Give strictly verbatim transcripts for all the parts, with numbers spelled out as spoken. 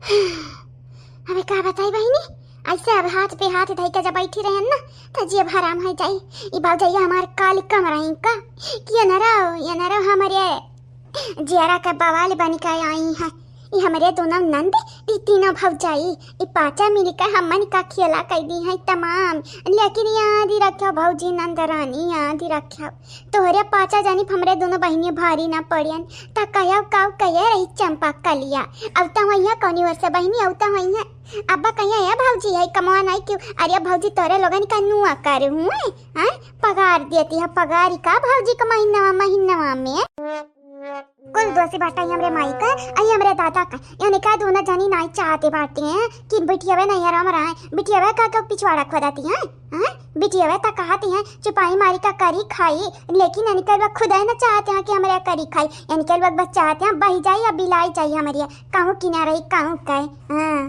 अबे का बताई बहिनी, ऐसे अब हाथ पे हाथ धई के जब बैठी रहन ना, त जियब हराम होइ जाई। ई भौजैया हमार काली कमरई का, कि ये न रहो, ये न रहो, हमरे जियरा के बवाल बन के आई है। ई हमरे दोनों नंद, ई तीनों भौजाई, ई पाँचा मिल के हमन का खेला कइ दी है तमाम। लेकिन याद ही रखियो भौजी नंद रानी, याद ही रखियो, तोहरे पाँचा जानी हमरे दोनों बहिनी भारी ना पड़ियन। त कहब काऊ कहे रही चंपा कलिया, अब त वहिया कौनी वर्ष बहिनी, अब त वहिया। अब्बा कहिया, "ए भौजी, है कमवा नाई क्यों?" अरे भौजी, तोरे लोगन का नुआ कर हुए, हैं? पगार देती है, पगारी का भौजी का महीनवा, महीनवा में। कुल दोषी बाटा ही हमरे माई का, आई हमरे दादा का। यानी का दोनों जनी नाई चाहते बाटे हैं कि बिटियावे नहीं आराम रहा है, बिटियावे का, का पिछवाड़ा खोदाती है, हैं? बिटियावे त कहती हैं, "चुपाई मारी का करी खाई", लेकिन यानी का लोग खुदा ही ना चाहते हैं कि हमरे करी खाई। यानी का लोग बस चाहते हैं बही जाई या बिलाई जाई हमरे, कहूँ की ना रही, कहूँ कहे। हाँ।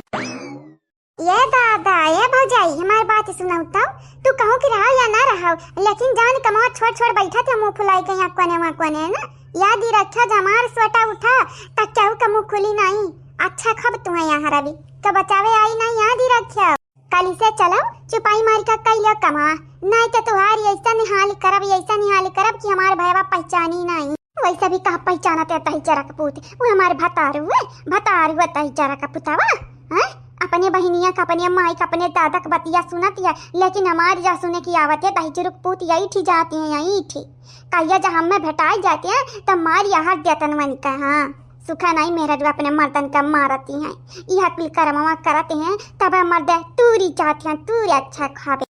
ये दादा, ये भौजाई, हमार बात सुनाऊ तो, तू कहूँ की रहो या ना रहो, लेकिन जान कमवा छोड़ छोड़ बैठा थे मुँह फुलाई के यहाँ कोने वहाँ कोने ना। याद ही रखियो, जब हमार सोटा उठा, त केहू का मुँह खुली नहीं। अच्छा खब तुम्हें यहाँ रवि, तो बचावे आई नहीं, याद ही रखियो। कल से चलो, चुपाई मार के कई लियो कमवा, नहीं तो तुहार ऐसा निहाल करब, ऐसा निहाल करब कि हमार भैया पहचानी नहीं। वैसे भी कहाँ पहचानत है तही चरा का पूत, वो हमारे भतार हुए, भतार हुए तही चरा का पुतावा, हैं? अपने बहिनिया का, अपने माई का, अपने दादा का बतिया सुनत है, लेकिन हमारी जा सुने की आवत है तही चुरुक पूत यही ठी जाती है, यही ठी। कहिया जा हमें भेटाई जाते हैं, तब मार यहाँ देतन वनिका, हाँ। सुखा नहीं मेहरा जो अपने मर्दन का मारती हैं, यह कुल करमवा करते हैं, तब मर्द तूरी जाते हैं, तूरी अच्छा खावे।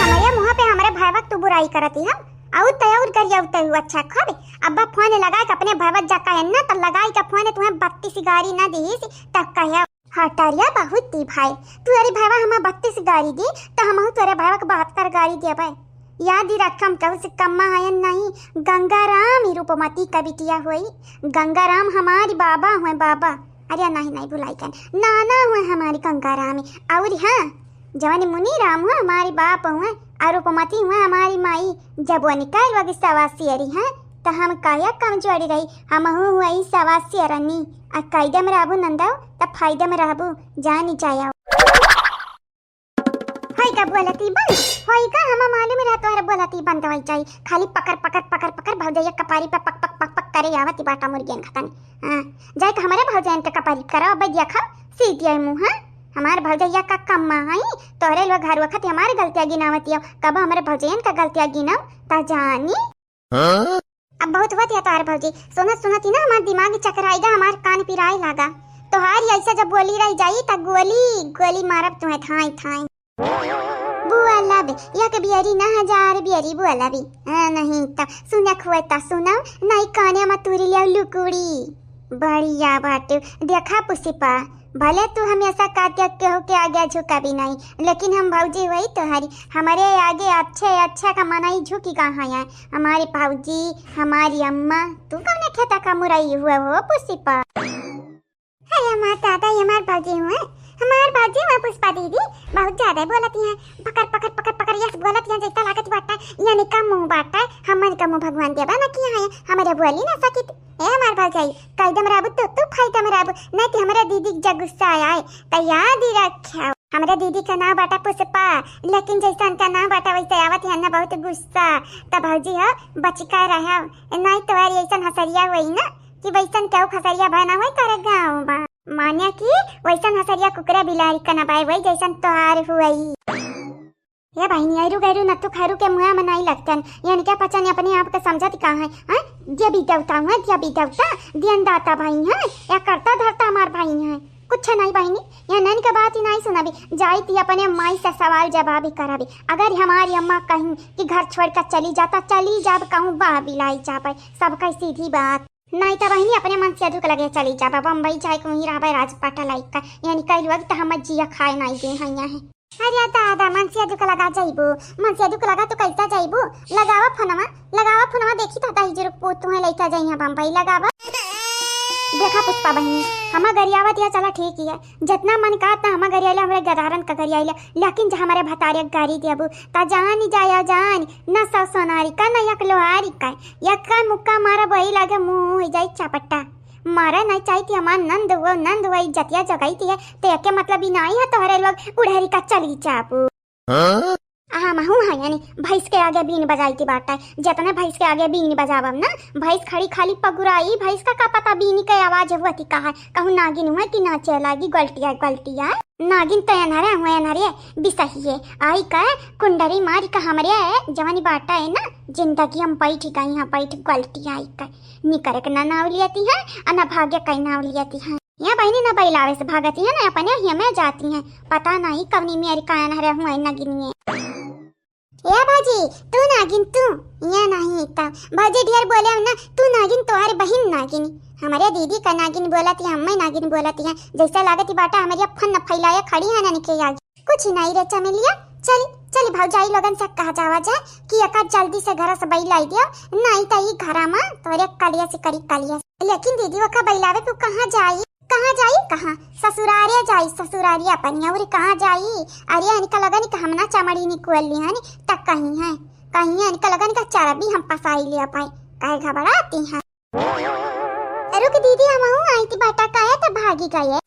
हमरे मुँह पे हमरे भैया तू बुराई करती हम, आउ तय और गरिया उतर हुआ अच्छा खाबे। अब्बा फोन लगाए के अपने भैया जा कहे ना, त लगाए के फोन तुम्हें बत्तीस गारी ना दीस, तब कहे, "हटरिया बहुत दी भाई, तू अरे भैया हमें बत्तीस गारी दी, त हमहू तोरे भैया के बहत्तर गारी देबे।" याद ही रखम, कहू से कम्मा हयन नहीं, गंगाराम ही रूपमती का बिटिया होई। गंगाराम हमारी बाबा हुए, बाबा। अरे नहीं, नहीं भुलाई कन, नाना हुए हमारी गंगाराम। और हाँ, जवन मुनी राम हुए हमारी बाप हुए, और रूपमती हुए हमारी माई। जब वो निकाल वगी सवा सियरी हैं, त हम काया कमजोरी रही, हमहू हुए ही सवा सियरनी। आ कायदे में रहबू नंदव, त फायदे में रहबू, जानी जाया। होई का बोलती बंद? होई का? हमा मालूम रहा तोहरे बोलती बंद होई जाई। खाली पकड़, पकड़, पकड़, पकड़ भौजैया कपारी पे पक, पक, पक, पक करे आवती बाटा मुर्गियन खतनी। हाँ, जाए के हमरे भौजैन के कपारी करो, अब देखा सीधी आई मुँह। हाँ? हमार भौजैया का कम्मा हई, तोहरे लोग हर वक्त हमारे गलतियाँ गिनावती हो। कब हमरे भौजैन का गलतियाँ गिनाओ, ता जानी। हाँ? अब बहुत हुआ था तोहार भौजी, सुनत सुनत ही ना हमार दिमाग चकराइगा, हमार कान पिराए लागा। तोहार ही ऐसा जब बोली रह जाई त गोली गोली मारब तुम्हें थाई थाई। बुआ लाबे, एक बियरी ना हजार बियरी बुआ लाबे। हाँ, नहीं त सुनक हुआ त सुनाओ, नहीं काने में तुरी लिया लुकुड़ी। बढ़िया बाटे। देखा पुष्पा, भले तू हमेशा कातिया केहू के आगे झुका भी नहीं, लेकिन हम भौजी वही तोहरी, हमारे आगे अच्छे अच्छा का मनई झुकी कहाँ है? हमारी भौजी, हमारी अम्मा, तू कौन खेता का मुरई हुआ हो पुष्पा? अरे हमार दादा, ये हमार भौजी हुए, हमार भौजी हुए पुष्पा दीदी, बहुत ज्यादा बोलती हैं, पकड़ पकड़ पकड़ पकड़ यस बोलती हैं, जैसा लागत बाटा, यानी का मुँह बाटा, हमन का मुँह भगवान देवा न किया है, हमारे बोली ना सकित। ए हमार भौजाई, कायदे में रहबू तो तू फायदे में रहबू, नहीं तो हमरे दीदी के जब गुस्सा आए, तो याद ही रखियो। हमरे दीदी का नाम बाटा पुष्पा, लेकिन जैसा उनका नाम बाटा वैसे आवत है ना बहुत गुस्सा। तो भौजी हो, बच के रहो, नहीं तो यार ऐसा हसरिया हुई ना कि वैसन केहू खसरिया भय ना होई तोरे गाँव बा। माने कि वैसन हसरिया कुकुरा बिलारी का ना बाय वही जैसन तोहार हुई। हे बहिनी, ऐरू गैरू नत्थू खैरू के मुँह में नहीं लगतन। यानी क्या पचन अपने आप के समझत का है? हैं? दिया भी देवता हुए, दिया भी देवता, दियन दाता भाई हैं, या करता धरता हमार भाई हैं। कुछ नहीं बहिनी, या नन के बात ही नहीं सुनाबी। जाई थी अपने माई से सवाल जवाब ही कराबी। अगर हमारी अम्मा कहीं कि घर छोड़ कर चली जाता, चली जाब कहूँ बा बिलाई जाबे, सब कही सीधी बात। नहीं तो बहिनी अपने मन से अधुक लगे चली जाबा, बम्बई जाए को ही रहबे राजपाटा लाइक का, यानी कई लोग तो हम जिया खाए नहीं दे हैं यहाँ। अरे दादा, मन से अधुक लगा जाइबू, मन से अधुक लगा तो कैसा जाइबू? लगावा फोनवा, लगावा फोनवा, देखी तो दही जुरुक पूत तुम्हें लेके जाइए बम्बई, लगावा। देखा पुष्पा बहिनी, हमा गरियावा दिया चला ठीक ही है, जितना मन का तना हमा गरियाइला, हमरे गदारन का गरियाइला, लेकिन जो हमारे भतारे गारी देबू, ता जान ही जाया जान, न सौ सोनारी का, न एक लोहारी का, यक्का मुक्का मारा बही लागे मुँह हो जाई चापट्टा। मारे नहीं चाहिती हमार नंद हुआ, नंद हुआ इज्जतिया जगाई थी है, तो एके मतलब ही नहीं है तोहरे लोग उड़हरी का चली चापू। हाँ? हमहू है यानी भैंस के आगे बीन बजाई के बाटा है, जितने भैंस के आगे बीन बजावब ना, भैंस खड़ी खाली पगुराई, भैंस का का पता बीन के आवाज हुआ थी का है, कहूँ नागिन हुआ कि नाचे लागी, गलतिया, गलतिया। नागिन तो एनहरे हुए, एनहरे बिसहिए, आई का कुंडरी मारी का हमरे जवानी बाटा है ना, जिंदगी हम बैठ गई यहाँ, बैठ गलतिया आई का। निकरे के ना नाव लियती है, आ ना भागे कई नाव लियती है। या बहिनी ना बैलावे से भागती है, ना अपने ही में जाती है। पता नहीं कवनी मेरी कायन हरे हुए नगिनिए। ए भौजी, तू नागिन तू, या नहीं त भौजी ढेर बोले ना, तू नागिन, तोहरे बहिन नागिन। हमरे दीदी का नागिन बोलती है, हमें नागिन बोलती है। जैसे लागती बाटा हमरे फन फैलाए खड़ी है ना इनके आगे। कुछ नहीं रे चमेलिया, चल, चल भौजाई लोगन से कहा जावा जाए कि एका जल्दी से घर से बैलाई दियो, नहीं त ई घरा में तोरे कलिया से करी कलिया से। लेकिन दीदी ओका बैलावे तू कहाँ जाई? कहाँ जाई? कहाँ? ससुरारिया जाई, ससुरारिया अपनी। और कहाँ जाई? अरे इनका लगन कि हम ना चमड़ी निकुअल ली हन, त कहीं है, कहीं है इनका लगन का चरबी हम पसाई लिया पाए, काहे घबराती हैं? रुक दीदी, हम आई थी बाटा काया त भागी गए।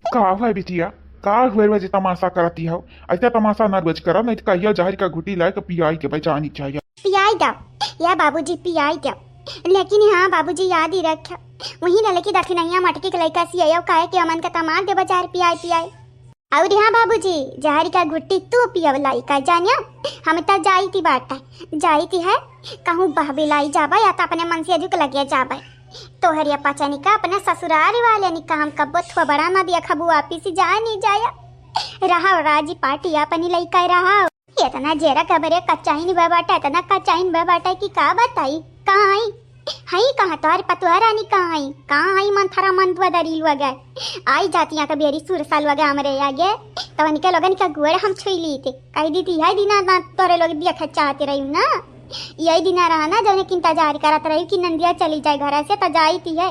का हुआ बिटिया, का हुए रोज तमाशा करती हो? ऐसा तमाशा ना रोज करो, नहीं तो कहियो जहर का घुटी लाए के पियाई के बचानी चाहिए। पियाई दो या बाबूजी, पियाई दो। लेकिन हाँ बाबूजी, याद ही रख, वही लड़की दखिनैया मटकी के लइका सी आयो, काहे कि अमन के तमार दे बाजार पियाई पियाई। और हाँ बाबूजी, जहर का घुट्टी तू पियव लइका, जानियो, हम त जाई थी बाटा, जाई थी है, कहूँ बहबिलाई जाबा या त अपने मन से अजुक लगे जाबा। तोहरिया पचनी का अपने ससुराल वाले नी का हम कब्बो थोबड़ा ना दिया खबू वापिस जाए नहीं जाया। रहा राजी पार्टी अपनी लइका रहा। इतना जेरा कबरे कच्चाइन बा बाटा, इतना कच्चाइन बा बाटा कि का बताई। कहाँ आई? हई कहाँ तोहर पतुआ रानी कहाँ आई? कहाँ आई मंथरा मंदुआ दरी लुआ गए? आई जाती यहाँ कभी हरी सुरसा लुआ गए हमरे आगे, तो उनके लोगन के गोड़ हम छुई ली थे। कह दी थी, "है दीना ना तोरे लोग देखे चाहते रही ना।" यही दिना रहा ना, जौने के इंतजार करत रही कि नंदिया चली जाए घर से, त जाई थी है,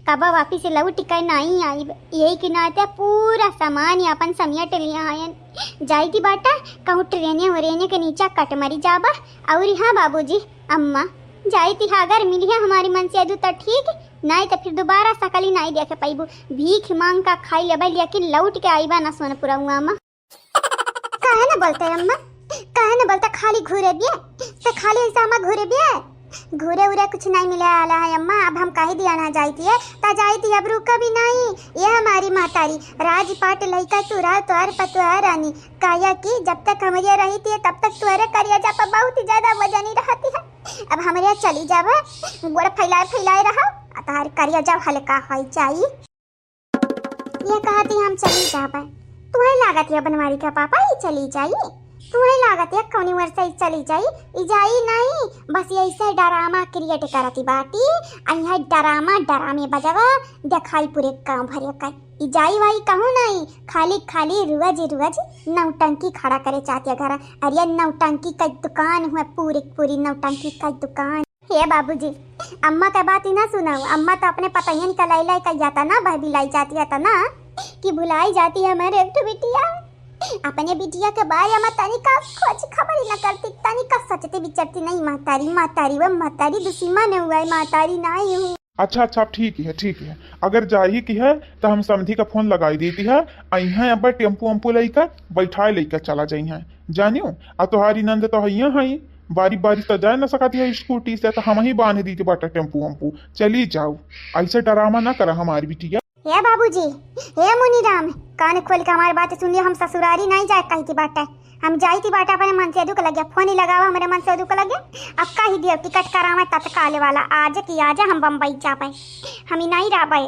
कब वापिस लौट के नहीं आई। यही के नाते पूरा सामान अपन समेट लिया आयन। जाई थी बाटा, कहूँ ट्रेने वरेने के नीचे कट मरी जाबा। और हाँ बाबूजी, अम्मा, जाई थी अगर मिली है हमारी मन से अदू तो ठीक, नहीं तो फिर दोबारा सकली नहीं देखे पाइबू। भीख मांग का खाई लेबे, लेकिन लौट के आईबा ना सोनपुरवा में। काहे न बोलते अम्मा, काहे न बोलते? खाली घूरे बिया, तो खाली ऐसा अम्मा घूरे बिया, घूरे उरे कुछ नहीं मिले आला है अम्मा। अब हम कही दिया ना जाइती है, ता जाइती अब रुका भी नहीं। ये हमारी महतारी राजपाट लइका तुरा तोर पतुआ रानी, काया कि जब तक हमरे रही थी तब तक तुहरे करिया जा पर बहुत ही ज्यादा वजनी रहती है। अब हमरे चली जाबे, गोड़ फैलाए फैलाए रहो, आ तोहर करिया जा हल्का हो जाई। ये कहती हम चली जाबे। तुहै लागत है बनवारी का पापा ई चली जाई? तुहै लागत है कौनी वर्ष ई चली जाई? ई जाई नहीं, बस ऐसे ड्रामा क्रिएट करती बाटी। आ यह ड्रामा ड्रामे बजावा देखाई पूरे गांव भर का। ई जाई वाई कहूँ नहीं, खाली खाली रुअज रुअज नौटंकी खड़ा करे चाहती है घर। अरे नौटंकी का दुकान हुआ, पूरी पूरी नौटंकी का दुकान। हे बाबूजी, अम्मा के बात ही ना सुनाओ। अम्मा तो अपने पतैयन के लाई लाई के या तना बहबिलाई जाती है तना कि भुलाई जाती है हमारे एक ठो बिटिया। अपने बिटिया के बारे में तनिका खोज खबर ही ना करती, तनिका सोचती विचरती नहीं। महतारी, महतारी, वो महतारी दुश्मन हुआ है, महतारी नहीं हूँ। अच्छा अच्छा, ठीक है, ठीक है। अगर जाही की है तो हम समधी का फोन लगाई देती है, अइहें अब टेम्पू वम्पू लइकर बैठाए लइकर चला जइहें। जानियो, आ तोहारी नंद तो हइया हई, बारी बारी तो जाए न सकत है स्कूटी से, तो हम ही बांध दी थी बाटा टेम्पू वम्पू, चली जाओ। ऐसे डरामा ना करा हमारी बिटिया। हे बाबूजी, हे मुनीराम, कान खोल के हमारी बात सुनिए, हम ससुरारी नहीं जाए कही थी बाटा, हम जाई थी बाटा अपने मन से दुख लगे, फोन ही लगावा हमरे मन से दुख लगे। अब कही दियो टिकट करावे तत्काल वाला, आज की आज हम बम्बई जाबे, हम ही नहीं रहबे,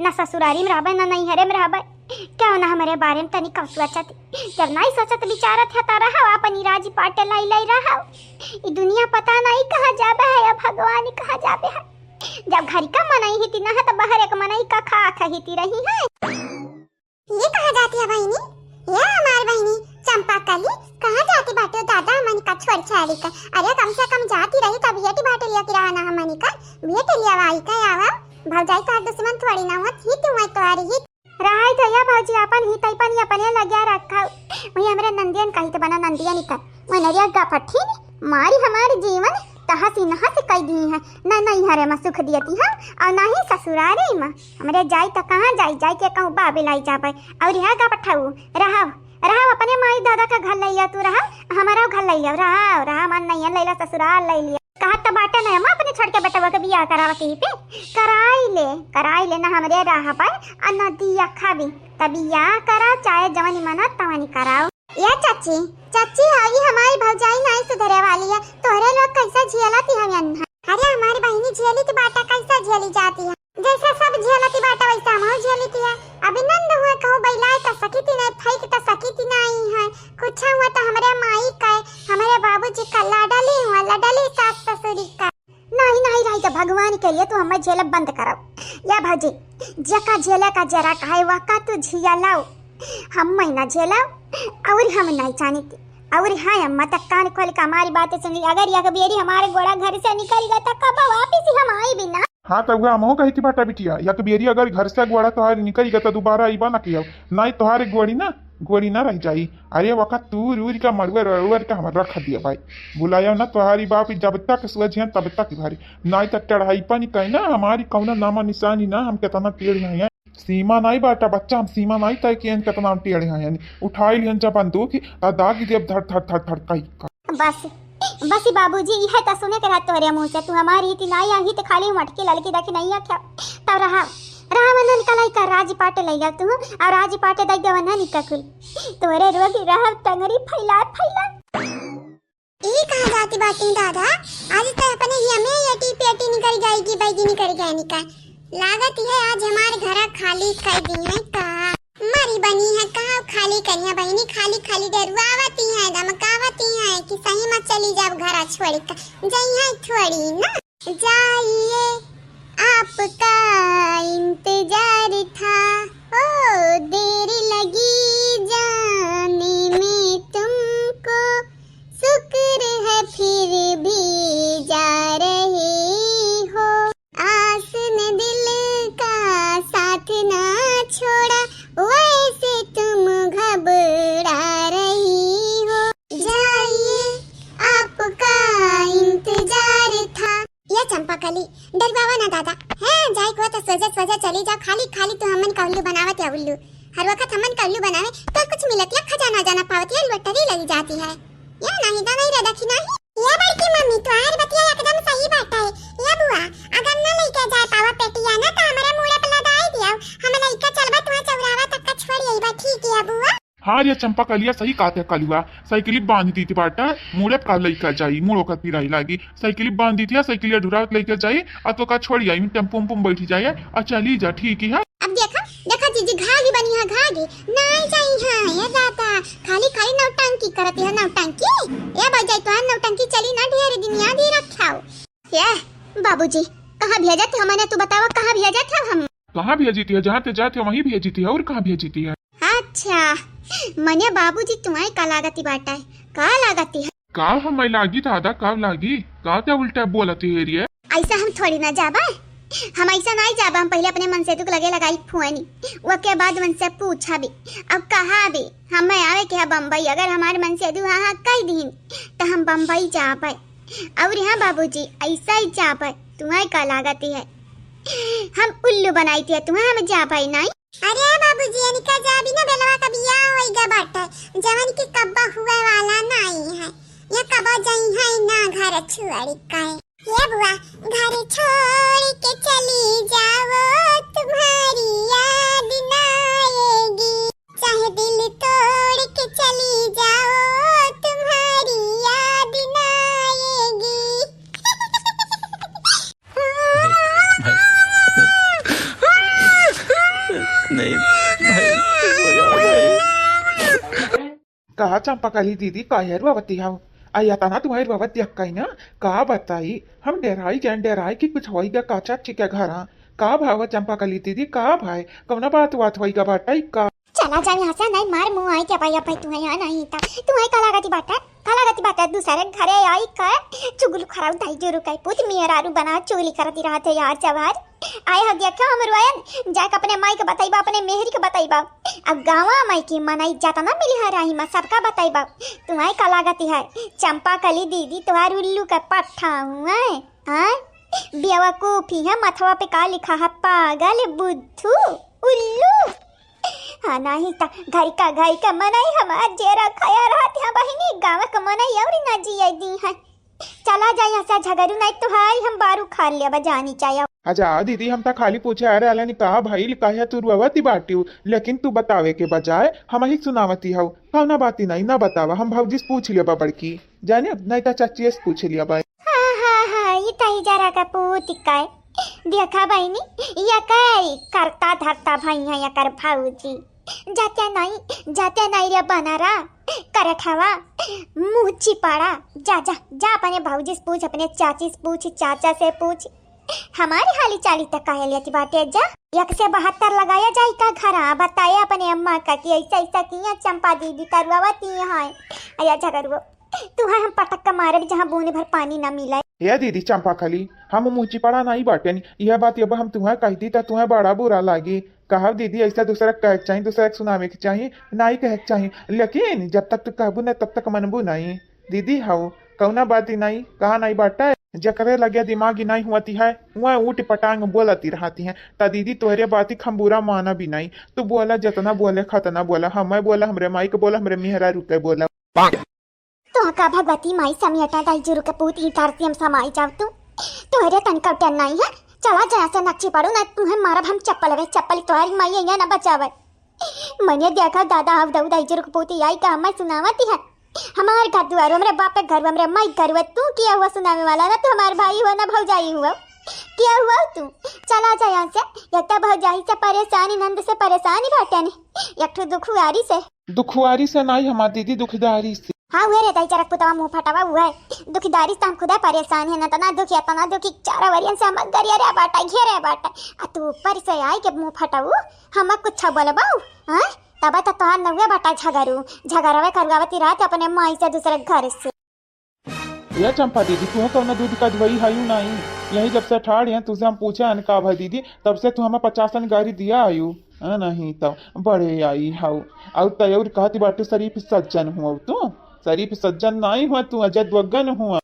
न ससुरारी में रहबे, न नैहरे में रहबे। क्यों ना हमरे बारे में तनी कम सोचत, जब नहीं सोचत विचारत है तो रहो अपनी राजी पाटे लाई लाई रहो। ई दुनिया पता नहीं कहाँ जाबे है या भगवान कहाँ जाबे है। जब घर का मनई ही ती ना है तो बाहर एक मनई का खा खा ही ती रही है। ये कहाँ जाती है बहिनी? ये हमार बहिनी चंपा कली कहाँ जाती बाटे दादा हमनी का छोड़ छाड़ी का? अरे कम से कम जाती रही तो भेंट बाटे लिया की रहा ना हमनी का, भेंट लिया आई का आवा। भौजाई तोहार दुश्मन थोड़ी ना होत ही, तू है तोहारी ही। रहाई तो या भौजी अपन ही तैपन ही अपने लग्या रखा। वही हमरे नंदियन कही तो बना नंदियन ही कर। वही नरिया गफठी मारी हमारी जीवन तहस तीनहा से कई दी है, ना नैहरे मा सुख दियती है, और ना ही ससुरारी मा। हमरे जाई त कहाँ जाई, जाई के कहूँ बाबे लाई जाबे। और यहाँ का पठाऊ, रहा, रहा अपने माई दादा का घर लैया तू रहा, हमारा घर लैया, रहा, रहा, मन नैहर लैला, ससुराल लैलिया। कहत त बाटे ना, हम अपने छोड़ के बेटवा के बियाह करावा के ही पे, कराई ले, कराई ले ना हमरे रहा पाए, आ ना दिया खाबी, त बियाह करा, चाहे जवानी मना तवानी कराओ। ए चाची, चाची, हई हमारी भौजाई नाई सुधरे वाली है। तोहरे लोग कैसा झेलत ही हवन है? अरे हमारी बहिनी झेली त बाटा, कैसा झेली जाती है? जैसा सब झेलत ही बाटा वैसा हम झेली थी है। अभी नंद हुए कहूँ बैलाए त सकी थी नहीं, फेंक त सकी थी नहीं है। कुछ हुआ त हमरे माई का, हमरे बाबूजी का लाडली हुआ, लाडली सास ससुरी का। नहीं, नहीं रही तो भगवान के लिए तू हमें झेलब बंद करो। या भौजी, जका झेले का जरा काहे वका तू झिया लाओ, हम मैं ना झेलाओ, और हम नहीं जानित। और हाँ अम्मा, तक कान खोल के हमारी बातें सुन ली। अगर यक बेरी हमारे गोड़ा घर से निकल गया तो कब वापिस ही हम आई भी ना। हाँ, तो वह हमहू कही थी बाटा बिटिया, यक बेरी अगर घर से गोड़ा तोहार निकल गया तो दोबारा आईबा ना किया, नहीं तोहार गोड़ी ना गोड़ी ना रह जाई। अरे वका तूर उर का मड़ुआ रड़ुआ का हम रख दिया भाई, बुलाया ना तोहारी बाप जब तक सुझियन तब तक भारी, नाई तक चढ़ाई पानी कहे ना हमारी कौनो नामा निशानी ना, हम कितना टेढ़ हैं। सीमा नाई बाटा बच्चा, हम सीमा नाई तय कियन कितना हम टेढ़ हैं। उठाई लियन जब बंदूक ही, आ दागी देव धड़ धड़ धड़ धड़ कई का। बस, बस बाबूजी, इहे त सुने के रहत तोहरे मुँह से। तू हमारी ही नाई, आही त खाली मटकी ललकी देखी नहीं आख्या। तब रहा, रहा वन्हन का लइका राजी पाटे लइका तू, और राजी पाटे दई दे वन्हन का कुल। तोहरे रोग रहब टंगरी फैला फैला। ई कहाँ जाती बाटी दादा? आज त अपने ही हमें एटी पेटी निकल जाएगी, बैगी निकल गया निकल। लागत है आज हमार घर खाली कर दी है का? मरी बनी है कहाँ खाली करिया बहिनी, खाली खाली डरुआवती है, धमकावती है कि सही मत चली जाब घर छोड़ के, जइहे थोड़ी ना। जाइए, आपका इंतजार था, ओ देर लगी जाने में तुमको, शुक्र है फिर भी जा रहे हो। आस ने दिल का साथ ना छोड़ा, वैसे तुम घबरा रही हो। जाइए, आपका इंतजार था। या चंपा कली, डरवावा ना दादा। हैं, जाए को तो सोझे सोझे चली जा, खाली खाली तू हमन का उल्लू बनावत या उल्लू। हर वक्त हमन का उल्लू बनावे तो कुछ मिलत या खजाना जाना पावत या लॉटरी लगी जाती है। या नहीं तो नहीं रे दखी नहीं। ये बड़की मम्मी, तुम्हारी बतिया एकदम सही बात है। ये बुआ, अगर न लेके जाए पावा पेटिया ना, तो हमारे मूड़े पे लदाई दियो। हम लेके चलबा तुम्हारे चौराहा तक का छोड़ यही बा, ठीक है बुआ? हाँ रे चंपा कलिया, सही कहते कलुआ, साइकिल बांध दी थी बाटा, मूड़े पे का लेके जाई, मूड़ो का पिराई लागी, साइकिल बांध दी थी, साइकिल ढुरावत लेके जाई, आ तो का छोड़ आई, टेम्पो उम्पो में बैठी जाए, आ चली जा, ठीक है। अब देखा, देखा जीजी, घाघी बनी है, घाघी। नाई जाई है, ये दादा, खाली खाली नौटंकी करती है, नौटंकी। ये बजाई तो नौटंकी चली ना, ढेर दिन याद ही रखाओ। ये बाबूजी, कहाँ भेजत हो मने, तू बतावा, कहाँ भेजत हो हम? कहाँ भेजी थी है? जहाँ ते जाते हो वहीं भेजी थी है, और कहाँ भेजी थी है? अच्छा, मने बाबूजी तुम्हारे का लागती बाटा है, का लागती है? का हमें लागी दादा, का लागी? का ते उल्टा बोलती है रे? ऐसा हम थोड़ी ना जाबा, हम ऐसा नहीं जाबा। हम पहले अपने मनसेदू के लगे लगाई फोनी, ओके बाद उनसे पूछा भी, अब कहा भी हमें आवे के है बम्बई। अगर हमारे मनसेदू हाँ हाँ कह दीन तो हम बम्बई जाबे। और हाँ बाबूजी, ऐसा ही जाबे, तुम्हें का लागती है? हम उल्लू बनाई थी, तुम्हें हम जाबे नहीं। अरे बाबूजी, इनका जाबी ना बेलवा का बियाह होई गा बाटे, जवन की कब्बा हुए वाला नाई है, ये कब्बा जई है ना घर छुआड़ी का है। ये बुआ, घर छोड़ के चली जाओ, तुम्हारी याद ना आएगी, चाहे दिल तोड़ के चली जाओ, तुम्हारी याद ना आएगी। भाई, भाई, नहीं, भाई, मजा आ गया। का चंपा कली दीदी, काहे रोवती हव? आ, या तना तुम्हारी रोवत देख कई ना, का बताई, हम डेराई गए, डेराई कि कुछ होई गा का चाची के घरा। का भाव चंपा कली दीदी, का भाई, कौना बात, बात होई गा बाटई का? चला जा यहाँ से, नहीं मार मुँह आई क्या भाई, अब भाई तू है यहाँ नहीं था, तू है का लागती बाटा, का लागती बाटा, दूसरे घरे आई का, चुगलू खराब दाई जोरू का पूत, मेहरारू बना चुगली करती रहत है यार जवार। आए हो देखो हमरो आयन, जाके अपने माई के बतइबा, अपने मेहरी के बतइबा। अब गाँवा माई की मनई जतना मिली है राही मा, सबका बतइबा। तू आए का लागत है, चंपा कली दीदी तोहार उल्लू का पट्ठा हुआ है, हाँ? बेवकूफी है, मथवा पे का लिखा है, पागल, बुद्धू, उल्लू। हाँ, नहीं त घर का, घर का मनई हमार जेरा खाया रहत है बहिनी, गाँव का मनई अउरी ना जिए दी है। चला जाए यहाँ से झगरू, नहीं तो हाय हम बारू खा लेबा जानी चाहे। अच्छा दीदी, हम त खाली पूछे आ रहला नी का भइल, काहे तू रोवती बाटिउ, लेकिन तू बतावे के बजाय हमही सुनावती हउ। कौना बाती नहीं ना बतावा, हम भौजी से पूछ लेबा बड़की, जाने नहीं त चाचिए से पूछ लेबा। हाँ, हाँ, हाँ, ये तही जरा का पूत का है। देखा बहिनी, ये कई करता धरता भई है एकर भौजी। जाते नहीं, जाते नहीं रे बनरा, करठवा, मुँह चिपाड़ा। जा, जा, जा अपने भौजी से पूछ, अपने चाची से पूछ, चाचा से पूछ। हमारे हाली चाली तक काहे लेती बाटे जा। एक से बहत्तर लगाया जाई का घरा, बताए अपने अम्मा का कि ऐसा, ऐसा किया चंपा दीदी तरुआवती है। अया झगड़ुओ, तू है हम पटक के मारब जहाँ बूंद भर पानी ना मिले। हे दीदी चंपा कली, हम मुँह चिपाड़ा नहीं बाटेन। यह बात अब हम तुम्हें कहती त तुम्हें बड़ा बुरा लागी। कहब दीदी ऐसा दूसरा के कहे के चाही, दूसरा के सुनावे के चाही, नहीं कहे के चाही। लेकिन जब तक तू कहबू न तब तक मनबू नहीं। दीदी हऊ, कौना बात ही नहीं, कहा नहीं बाटा। जकरे लगे दिमाग ही नहीं हुआती है, वह ऊट पटांग बोलती रहती है। त दीदी तोहरे बात ही हम बुरा माना भी नहीं। तू बोला जितना बोले खतना बोला, हमें बोला, हमरे माई के बोला, हमरे मेहरारू के बोला। तो का भगवती माई समेटा दाई जुरु के पूत ई तार से हम समाई जाव तू। तोहरे तनका डर नहीं है। चला जया से नक्ची पड़ू ना, तुहे मारब हम चप्पल वे चप्पल, तोहरी माई ये ना बचावे। मने देखा दादा हव दऊ दाई जुरु के पूत आई का हमें सुनावती है। हमार घर दुआर, हमरे बाप के घर, हमरे माई के घर हुआ, तू किया हुआ सुनावे वाला ना, तू हमार भाई हुआ ना भौजाई हुआ। किया हुआ तू? चला जा यहाँ से। एक तो भौजाई से परेशानी, नंद से परेशानी बाटे ने, एक ठो दुखुआरी से। दुखुआरी से नाई हमार दीदी, दुखदारी से। हाँ, उहे रे दाई चरक पुतवा मुँह फटावा उहे। दुखदारी से हम खुदा परेशान है, न तना दुखी, तना दुखी चारा वरियन से हम गरिया रे बाटा, घेरे बाटा। आ तू ऊपर से आई के मुँह फटाऊ, हम कुछ बोलबाऊ, हाँ? तब तो तोहार नउए बाटा झगरू, झगरवे करुआवती रहत अपने माई से दूसरे घर से। या चंपा दीदी, तू कौनो दूध का धोई हयू नाई। यही जब से ठाड़ हैं, तुझे हम पूछे हन का भा दीदी, तब से तू हमें पचासन गारी दिया आयु। हाँ, नहीं तो बड़े आई हाउ। और तय और कहती बाटू शरीफ सज्जन हुआ तू, शरीफ सज्जन नाई हुआ तू, अजय द्वगन हुआ।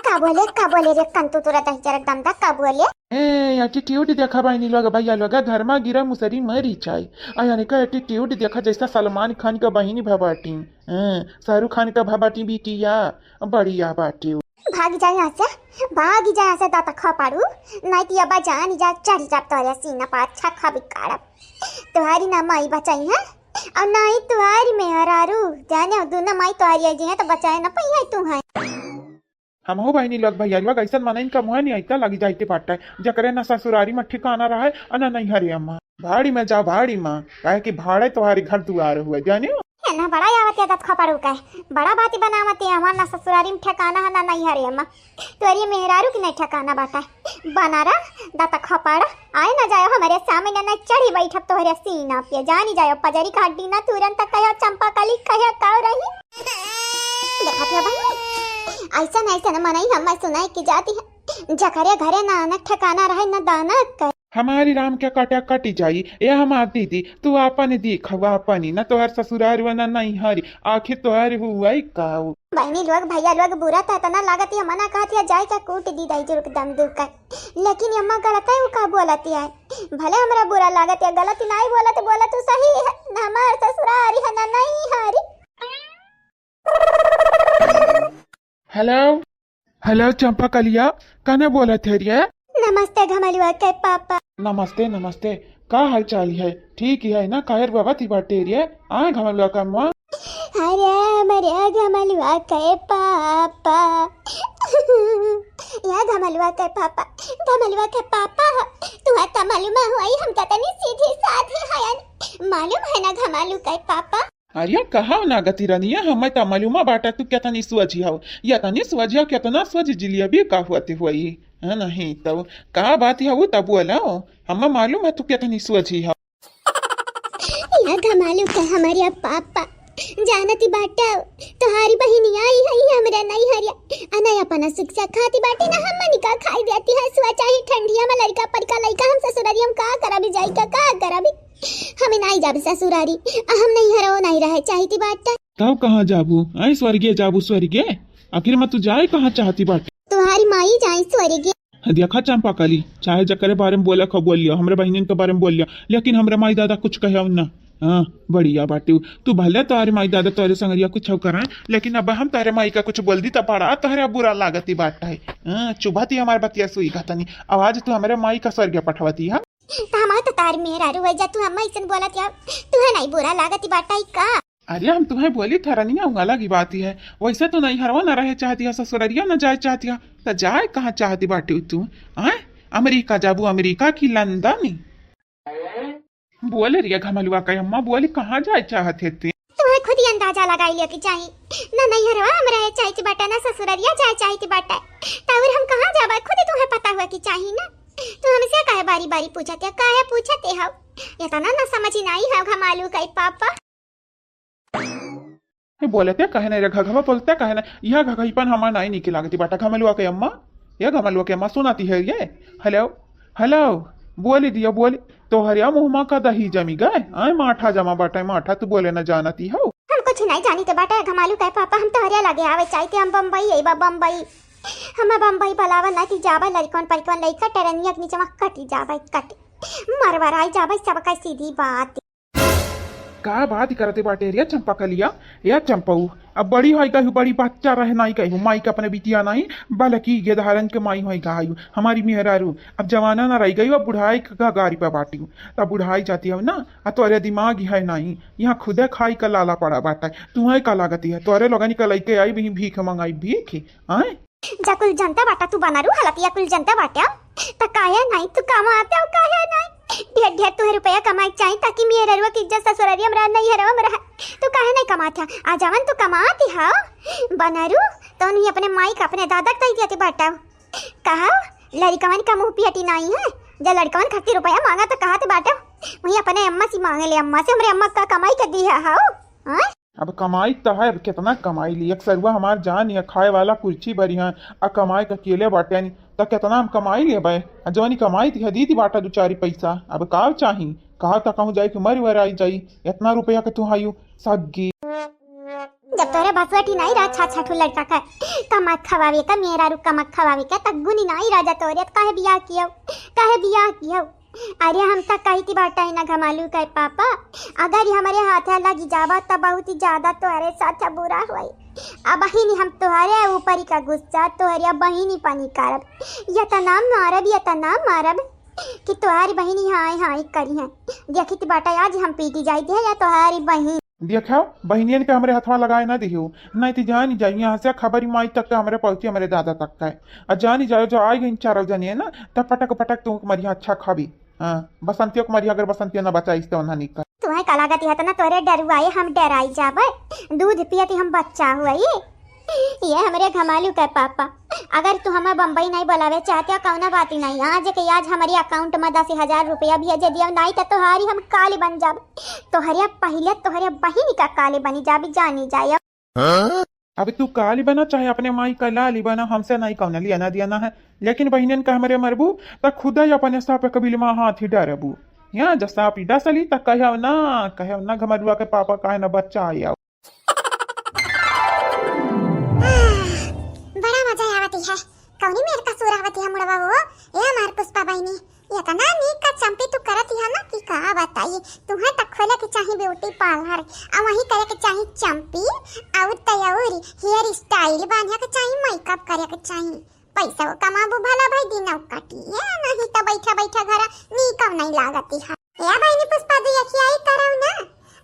का बोले, का बोले रे कंतू तोरा दही जरक दमदा, का बोले? ए, attitude देखा बहिनी लोग, भैया लोग, घर मा गिरा मुसरी मरी जाए। आ यानी का attitude देखा, जैसा सलमान खान का बहिनी भबाटी। हाँ, शाहरुख खान का भबाटी बिटिया, बढ़िया बाटे। भाग जा यहाँ से, भाग जा यहाँ से, दाता खा पाड़ू, नहीं तो अब जान जा, चढ़ जा तोरे सीना पर, अच्छा खा बिगाड़ब। तुम्हारी ना माई बचाई है, और ना ही तुम्हारी मेहरारू, जाने हो, दोनों माई तुम्हारी आई जी है, तो बचाए ना पाई है तू है। हमहू बहिनी लोग भैया लोग ऐसन मनइन का मुँह नहीं आइता लगी जाइते बाटे, जकरे ना ससुरारी में ठिकाना रहे, और ना नैहरे अम्मा। भाड़ी में जाओ, भाड़ी में, काहे कि भाड़े तुम्हारी घर दुआर हुए, जाने हो? है ना, बड़ा आवत है दत खपड़ू का, बड़ा बाती बनावत है, हमार ना ससुरारी में ठिकाना है, ना नैहरे अम्मा। तोरी मेहरारू की नहीं ठिकाना बाटा। बना रहा, दत खपड़, आए ना जाओ हमारे सामने, ना चढ़ी बैठब तोहरे सीना पे, जानी जाओ पजरी का हड्डी ना तुरंत कहो चंपा कली कहे का रही। देखा थे बहिनी, ऐसन ऐसन मनई हम सुनाई की जाती है, जकरे घरे ना अनक ठिकाना रहे ना दाना कर। हमारी राम के काटा कटी जाई। ए हमार दीदी, तू आपन देख, हवा पानी ना तोहर ससुरार वना नहीं हरी, आखिर तोहर हुआई काऊ। बहिनी लोग, भैया लोग, बुरा तो इतना लागत है, मना कहत है जाए का कूट दी दाई जुर्ग दम दुख कर। लेकिन यम्मा गलत है, वो का बोलत है? भले हमरा बुरा लागत है, गलत नहीं बोलत, बोलत तू सही है, ना हमार ससुरारी है, ना नहीं हरी। हेलो, हेलो चंपा कलिया, कने बोलत है रे? नमस्ते घमलुआ के पापा। नमस्ते, नमस्ते, का हाल चाल है? ठीक है ना? कायर बाबा ती बाटे रे? आ घमलुआ का अम्मा। अरे मरे घमलुआ के पापा। या घमलुआ के पापा, घमलुआ के पापा, तुम्हें तो मालूम है, हम कितनी सीधी साधी हयन, मालूम है ना घमलू के पापा? अरे कहा ना गति रनिया, हमें तो मालूमा बाटा तू कितनी सोझी हव, या तनी सोझी हव, कितना सोझी जिलेबी का हुआ ती हुई है, नहीं तो का बात है वो तब बोला, हमें मालूम है तू कितनी सोझी हव। या घमालू का हमारे पापा, जानती बाटउ, तोहारी बहिनिया आई है हमरा नैहरिया, आ ना अपना सुख से खाती बाटी, ना हमनी का खाई देती है। सुआ चाही ठंडिया में लड़का परिका लइका हम ससुरारी हम का करबी जाई का, का करबी? हमें नाई जाबे ससुरारी, आ हम नैहरो नाई रहे चाहती बाटइ। तब कहाँ जाबू? आए स्वर्गे जाबू स्वर्गे? आखिर में तू जाए कहाँ चाहती बाटे? तोहारी माई जाए स्वर्गे। देखा चंपा कली, चाहे जकरे बारे में बोले खो बोल लियो, हमरे बहिनिन के बारे में बोल लियो, लेकिन हमरे माई दादा कुछ कहे ना। हाँ, बढ़िया बाटे। तू भले तोहरे माई दादा तोहरे संगरिया कुछ कराए, लेकिन अब हम तोहरे माई का कुछ बोल दी त बड़ा तोहरे बुरा लागती बात है। हाँ, चुभती हमारे बतिया सुई का तनी। अब आज तू हमरे माई का स्वर्ग पठवती है। त हमार त तार मेहरारू है जा, तू हम ऐसन बोलत या, तुहे नहीं बुरा लागती बात है का? अरे हम तुम्हें बोली था रनिया, हुआ लगी बात ही है, वैसे तो नहीं हरवा ना रहे चाहती है, ससुररिया ना जाए चाहती है, त जाए कहाँ चाहती बाटे तू? आए, अमेरिका जाबू, अमेरिका की लंदन? बोले रिया घमलुआ का अम्मा, बोली कहाँ जाए चाहत है तू? तुम्हें खुद ही अंदाजा लगाई लिया कि चाही ना, नहीं हरवा हम रहे चाहती बाटे ना ससुररिया जाए चाहती बाटे, तौर हम कहाँ जाबे खुद ही तुम्हें पता हुआ कि चाही ना। तू हमसे काहे बारी बारी पूछत है, काहे पूछत है? इतना ना समझ ही नहीं है घमालू का पापा। ए, बोलते कहे नहीं रे घघवा, बोलते कहे नहीं। यह घघईपन हमार नहीं निके लागती बाटा घमलुआ के अम्मा। ये घमलुआ के अम्मा सुनाती है ये। हेलो, हेलो, बोली दिया, बोली। तोहरिया मुँह मा का दही जमी गए? आए माठा जमा बाटे, माठा तू बोले न जानती हो। हम कुछ नहीं जानी ते बाटे घमालू के पापा, हम तोहरिया लगे आवे चाहते, हम बम्बई अइबा, बम्बई। हमें बम्बई बुलावा नहीं ती जाबे लड़कन परिकन लइका ट्रेनिया के नीचे मा कटी जाबे, कटी। मरवराई जाबे सबका सीधी बात। का बात करते बाटे रे चंपा कलिया? या चंपऊ, अब बड़ी होई गई, बड़ी बच्चा रह नहीं गई, माई के अपने बिटिया नहीं, बल्कि ये धारन के माई होई गई हमारी मेहरारू। अब जमाना ना रह गई, अब बुढ़ाई के गाड़ी पे बाटी, तब बुढ़ाई जाती है ना, आ तोरे दिमाग ही है नहीं, यहाँ खुदे खाई का लाला पड़ा बाटा। तुम्हें का लागती है, तोरे लोगन के लइके आई भी भीख मंगाई, भीख, आए? जा कुल जनता बाटा तू बनरू हलतिया कुल जनता बाटा। त काहे नहीं तू कमाते हो, काहे नहीं? ढेर ढेर तुहे रुपया कमाई के चाही ताकि मेहररुआ की इज्जत ससुररिया में रह, नैहरवा में रह। तू काहे नहीं कमात है? आ जवन तू कमाती हो बनरू, तो उन्हीं अपने माई का अपने दादा के दे देती बाटा। कहा लड़कवन का मुंह पियटी नहीं है, जब लड़कवन खातिर रुपया मांगा तो कहा थे बाटा वहीं अपने अम्मा से मांगे ले, अम्मा से, हमरे अम्मा का कमाई के दी है हो। हाँ? अब कमाई त है, अब कितना कमाई ली? एक सरुआ हमार जान है, खाए वाला कुर्सी भरी है, आ कमाए के अकेले बाटे नी, त कितना हम कमाई लेबे? आ जौनी कमाई ती है, दी दी बाटा दू चारी पैसा, अब का चाही? कहा त कहूँ जाई कि मर वर आई जाई, इतना रुपया के तू हायू सग्गी। जब तोरे बसवटी नहीं रहा, छा छठू लड़का का कमा खवावे का, मेहरारू कमा खवावे का, तक गुनी नहीं राजा तोरे, त काहे बियाह कियो, काहे बियाह कियो? अरे हम त कही थी बाटा ही ना घमालू के पापा, अगर ये हमरे हाथे लगी जाबा त बहुत ही ज्यादा तोहरे साथ बुरा होई। अब बहिनी हम तोहरे ऊपर ही का गुस्सा, तोहरे बहिनी पानी करब, ये त ना मारब, ये त ना मारब कि तोहरी बहिनी हाय हाय करी है। देखी थी बाटा आज हम पीटी जाई थी या तोहरी बहिन। देखो, बहिनियन के हमरे हथवा लगाए ना दिहो, नहीं तो जान जाई यहाँ से खबर माई तक के हमरे पहुँची, हमरे दादा तक के। आ जानी जाओ, जो आई गई चारों जने ना, तब पटक पटक तू मरिया अच्छा खाबी। हाँ, बसंतियों को मरिया, अगर बसंतियों ना बचाई, तो उन्हें निकल। तुम्हें का लागत है, इतना तोरे डरुआए हम डराई जाबे? दूध पियती हम बच्चा हुआ ये। ये हमरे घमालू के पापा, अगर तू हमें बम्बई नहीं बुलावे चाहते हो, कौनो बात ही नहीं। आज के आज हमारे अकाउंट में दस हजार रुपया भेज दियो, नहीं तो तोहारी हम काली बन जाब। तोहरे पहले तोहरे बहिन का काली बनी जाबी, जानी जाए। हाँ? अब तू काली बना चाहे अपने माई का लाली बना, हमसे नहीं कौनो लेना देना है। लेकिन बहिनन का हमरे मरबू, त खुदा ही अपने सांप के बिल में हाथ ही डरबू। यहाँ जब सांप ही डसली, त कहो ना, कहो ना घमरुआ के पापा काहे ना बच्चा आया। बड़ा मजा आवती है। कौनी मेर का सुर आवती है मुड़वा वो? ए हमार पुष्पा बहिनी, इतना नीक का चंपी तू करत है ना कि का बताई। तुम्हें तक खोले के चाही ब्यूटी पार्लर, आ वहीं करे के चाही चंपी, और तयौरी हेयर स्टाइल बांधे के चाही, मेकअप करे के चाही। पैसा कमाबू भला भाई, दिन कटी है, नहीं तो बैठा बैठा घर नीक नहीं लागती है। ए बहिनी पुष्पा दुई अखियाई करौ ना,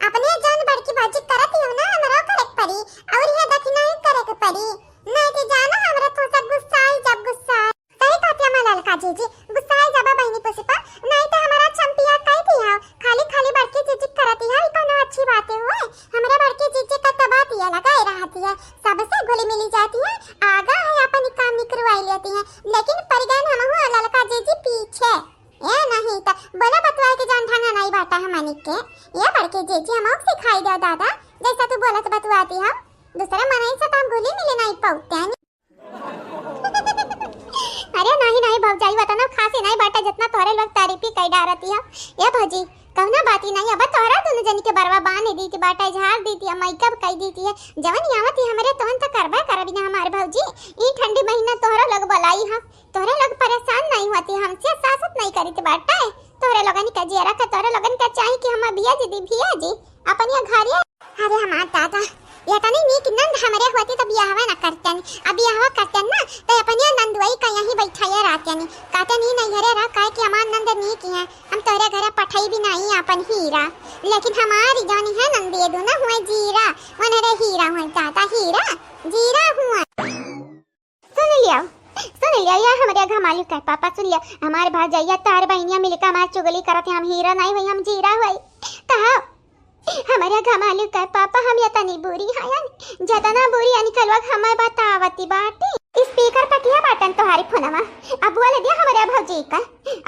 अपने जौन बड़की भौजी करत हियो ना, हमरो करे के पड़ी, और ये दखिनाई करे के पड़ी, नहीं तो जाना हमरा तो सब गुस्साई जब गुस्सा। सही कहती है ललका जीजी, गुस्साई जब बहिनी पुष्पा, नहीं तो हमारा चंपिया कह दी है, खाली खाली बड़की जीजी करती है, ये कौनो अच्छी बात है हुए? हमारे बड़की जीजी का तो बात ये लगाए रहती है, सबसे घुली मिली जाती है, आगा है अपन काम निकरवाई लेती है, लेकिन परिगन हम हुआ ललका जीजी पीछे। ए नहीं त बोला बतवाए के जान ढंगा नहीं बाटा हमनी के। ये बड़के जीजी हमहू के सिखाई दो दादा, जैसा तू आती हम, दूसरे मनई से तो हम घुली मिली नहीं पाउते हैं। अरे नहीं, नहीं भौजाई, वतना खासी नहीं बाटे, जितना तोहरे लोग तारीफी कई डारती है। ए भौजी, कौनो बात ही नहीं, अब तोहरा दोनों जनी के बरवा बांध दीती बाटे, झाड़ दीती है, मेकअप कई दीती है, जवन आवत ही हमरे तोहन तो करबे करबी ना हमार भौजी। ई ठंडी महीना तोहरा लोग बोलाई है, तोहरे लोग परेशान नहीं होती हमसे, सासत नहीं करीत बाटे। तोहरे लोगन का जियरा का, तोहरे लोगन का चाही कि हम भिया जी दी, भिया जी अपन ये घरे। अरे हमार दादा, ये तनी नीक नंद हमरे होती तो बियाहवा न करतन। अब बियाहवा करतन ना, तो अपन ये नंदुई का यहीं बैठाए रहतन। कहते नहीं, नहीं घरे रह, काहे कि हमार नंद नीक है, हम तोहरे घरे पठाई भी नहीं अपन हीरा। लेकिन हमारी जानी है नंद, ये दोनों हुए जीरा, उन्हरे हीरा हुए दादा, हीरा, जीरा हुए। सुन लियो, सुन लियो, या हमरे घमालू के पापा, सुन लियो, हमार भौजैया तार बहिनिया मिलके हमार चुगली करत है, हम हीरा नहीं हुई, हम जीरा हुई। कहा, हमरे घमालू के पापा, हम ये तनी बुरी हयन, जतना बुरी अनिकलवा हमें बतावती बाटी। स्पीकर पटिया बाटन तोहारी फोनवा, अब बोल दिया हमरे भौजी का,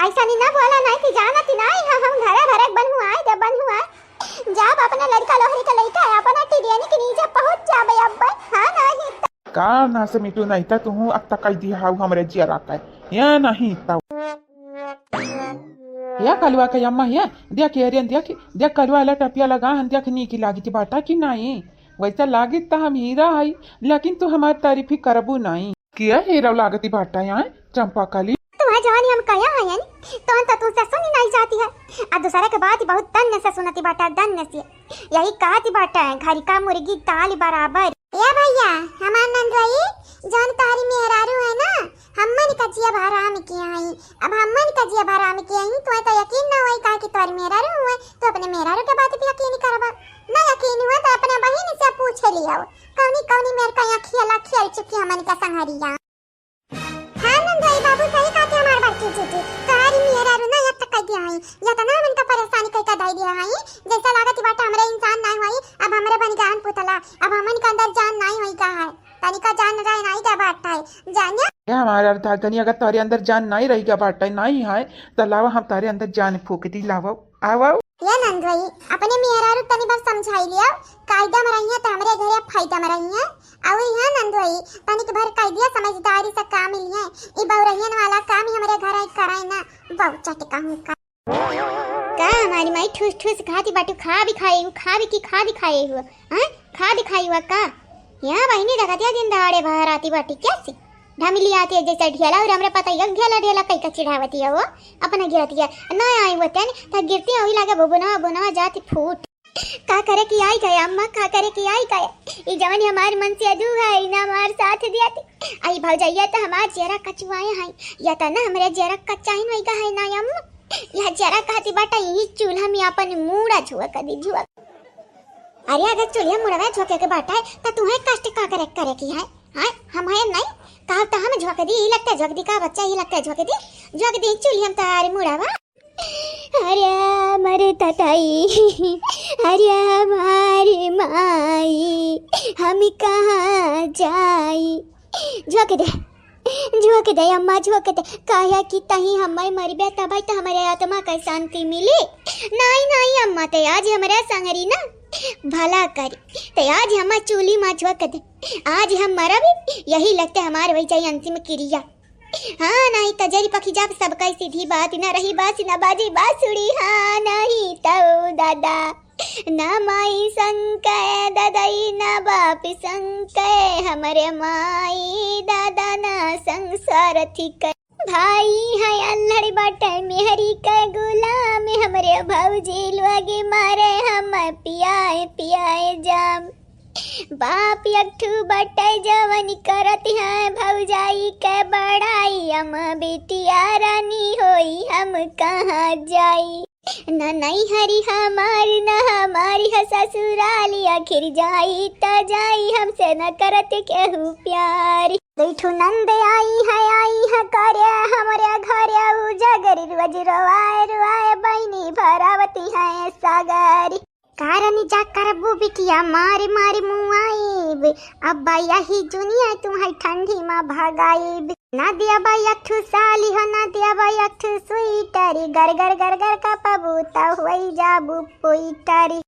ऐसा नहीं ना बोला, नहीं थी जानती नहीं, हम, हम घरे भरे बनहुआए, जब बनहुआए, जब अपना लड़का लोहरी का लड़का है, अपना टिडियनी के नीचे पहुंच जाबे अब, हाँ नहीं तो। का ना से मिटू, नहीं तो तू अत्ता कह दिया हाउ हमरे जियरा का, या नहीं तो। या कलवा के अम्मा, या देख, एरियन देख, देख कलवा वाला टपिया लगा हन, देख नीक लागित बाटा कि नहीं। वैसा लागित त हम हीरा हई, लेकिन तू हमार तारीफी करबू नहीं। किया हीरा लागती बाटा यहाँ चंपा कली। तुम्हार जवानी हम कया हयन, तोहन तो तुमसे सुनी नहीं जाती है। आ दूसरा के बात बहुत दन्न से सुनती बाटा, दन्न से। यही कहती बाटा, घर का मुर्गी दाल बराबर। ए भैया, हमार नंदोई, जौन तोहरी मेहरारू है ना, हमन का जिया हराम किया है। अब हमन का जिया हराम किया है, तुम्हें तो यकीन ना होई, काहे कि तोहरी मेहरारू हुए, तो अपने मेहरारू के बात पे यकीन करबा। ना यकीन हुआ तो अपने बहिन से पूछ लियो, कौनी कौनी मेर का यहाँ खेला खेल चुकी हमन का संगरिया। हाँ नंदोई बाबू, सही कहते हमार बड़की जीजी, तोहरी मेहरारू ना यत कह दिया है, यतना हमन का परेशानी कह के दे दिया है, जैसा लागत बाटे हमरे इंसान ना होई, अब हमरे बन गहन पुतला, अब हमन के अंदर जान नहीं होई का है, तनिका जान रहे नहीं का बात है, जानिया। ये हमार अर्धांगिनी, अगर तोहरे अंदर जान नहीं रही का बाटे, नहीं है, तो लावा हम तोहरे अंदर जान फूंक दी, लावा, आवा। ये नंदोई, अपने मेहरारू तनी बार समझाई लिया, कायदा में रहिए तो हमरे घरे फायदा में रहिए। और यहाँ नंदोई, तनिक भर कायदिया समझदारी से काम लिए, ई बौरहियन वाला काम ही हमरे घर आई कराए ना, बहु चटका हूँ का। का हमारी माई ठूस ठूस खाती बाटू, खा भी खाए हूँ, खा भी की खा भी खाए हुआ, हाँ? खा भी खाई हुआ का? यहाँ बहिनी देखतिया दिन दहाड़े बाहर आती बाटी, कैसी? ढमिली आती है जैसे ढेला, और हमरे पता ही है, ढेला ढेला कई का चिढ़ावती है वो, अपना गिरती है। ना आई वो तेन, त गिरती है, वही लागे बुबुना बुबुना जाती फूट। का करे कि आई गए अम्मा, का करे कि आई गए? ई जवन हमार मन से अजू है, ई ना हमार साथ दिया थी। आई भौजैया तो हमार जरा कचुआए हैं, या तो ना हमरे जरा कच्चा ही नहीं का है ना अम्मा। या जरा कहती बाटा, यही चूल्हा में अपन मूड़ा झुआ कर दी, झुआ। अरे अगर चूल्हा मुड़वा झोंके के बाटा है, तो तुम्हें कष्ट का करे, करे की है? हाँ, हम है नहीं, कहा तो हम झोंक दी, ई लगता झोंक दी का बच्चा, ई लगता झोंक दी, झोंक दी चूल्हा में तारे मुड़वा। अरे मरे तताई, अरे हमारी माई, हम कहाँ जाई? झोंक दे, झोंक दे अम्मा, झोंक दे। काहे कि तहीं हम्मै मरबे तबै त हमरे आत्मा के शांति मिली। नाई, नाई अम्मा, ते आज हमरे संगरी ना भला करी। ते आज हम्मै चूल्ही मा झोंक दे। आज हम मरब, यही लगते हमार वही जाई अंतिम क्रिया। हाँ, नाई त जरी पखी जाब सबकै सीधी बात, न रही बाँस न बाजी बाँसुरी। हाँ, नाई तौ दादा। ना माई संग के ददई, ना बाप संग के, हमरे माई दादा ना संग सारथी के। भाई है अल्हड़ बाटे, मेहरी के गुलाम, हमरे भौजी लोग मारे हम पियाए पियाए जाम। बाप एक ठू बाटे जवन करत है भौजाई के बड़ाई, हम बिटिया रानी होई हम कहाँ जाई। न नैहरी हमार, न हमारी ह ससुराली, आखिर जाई त जाई, हमसे न करत केहू प्यारी। दुई ठो नंद आई है, आई है करे हमरे घरे, उ झगरी रोज रोवाए रोवाए, बहिनी भरावती है सगरी। कारनी जा करबू बिटिया, मारी मारी मुआईब, अब यही जुनिया तुम्हारी ठंडी मा भगाईब। ना दिया बा एक ठू साली हो, ना दिया बा एक ठू स्वेटर, गर गर गर गर का पबू त होई जाबू पोइटर।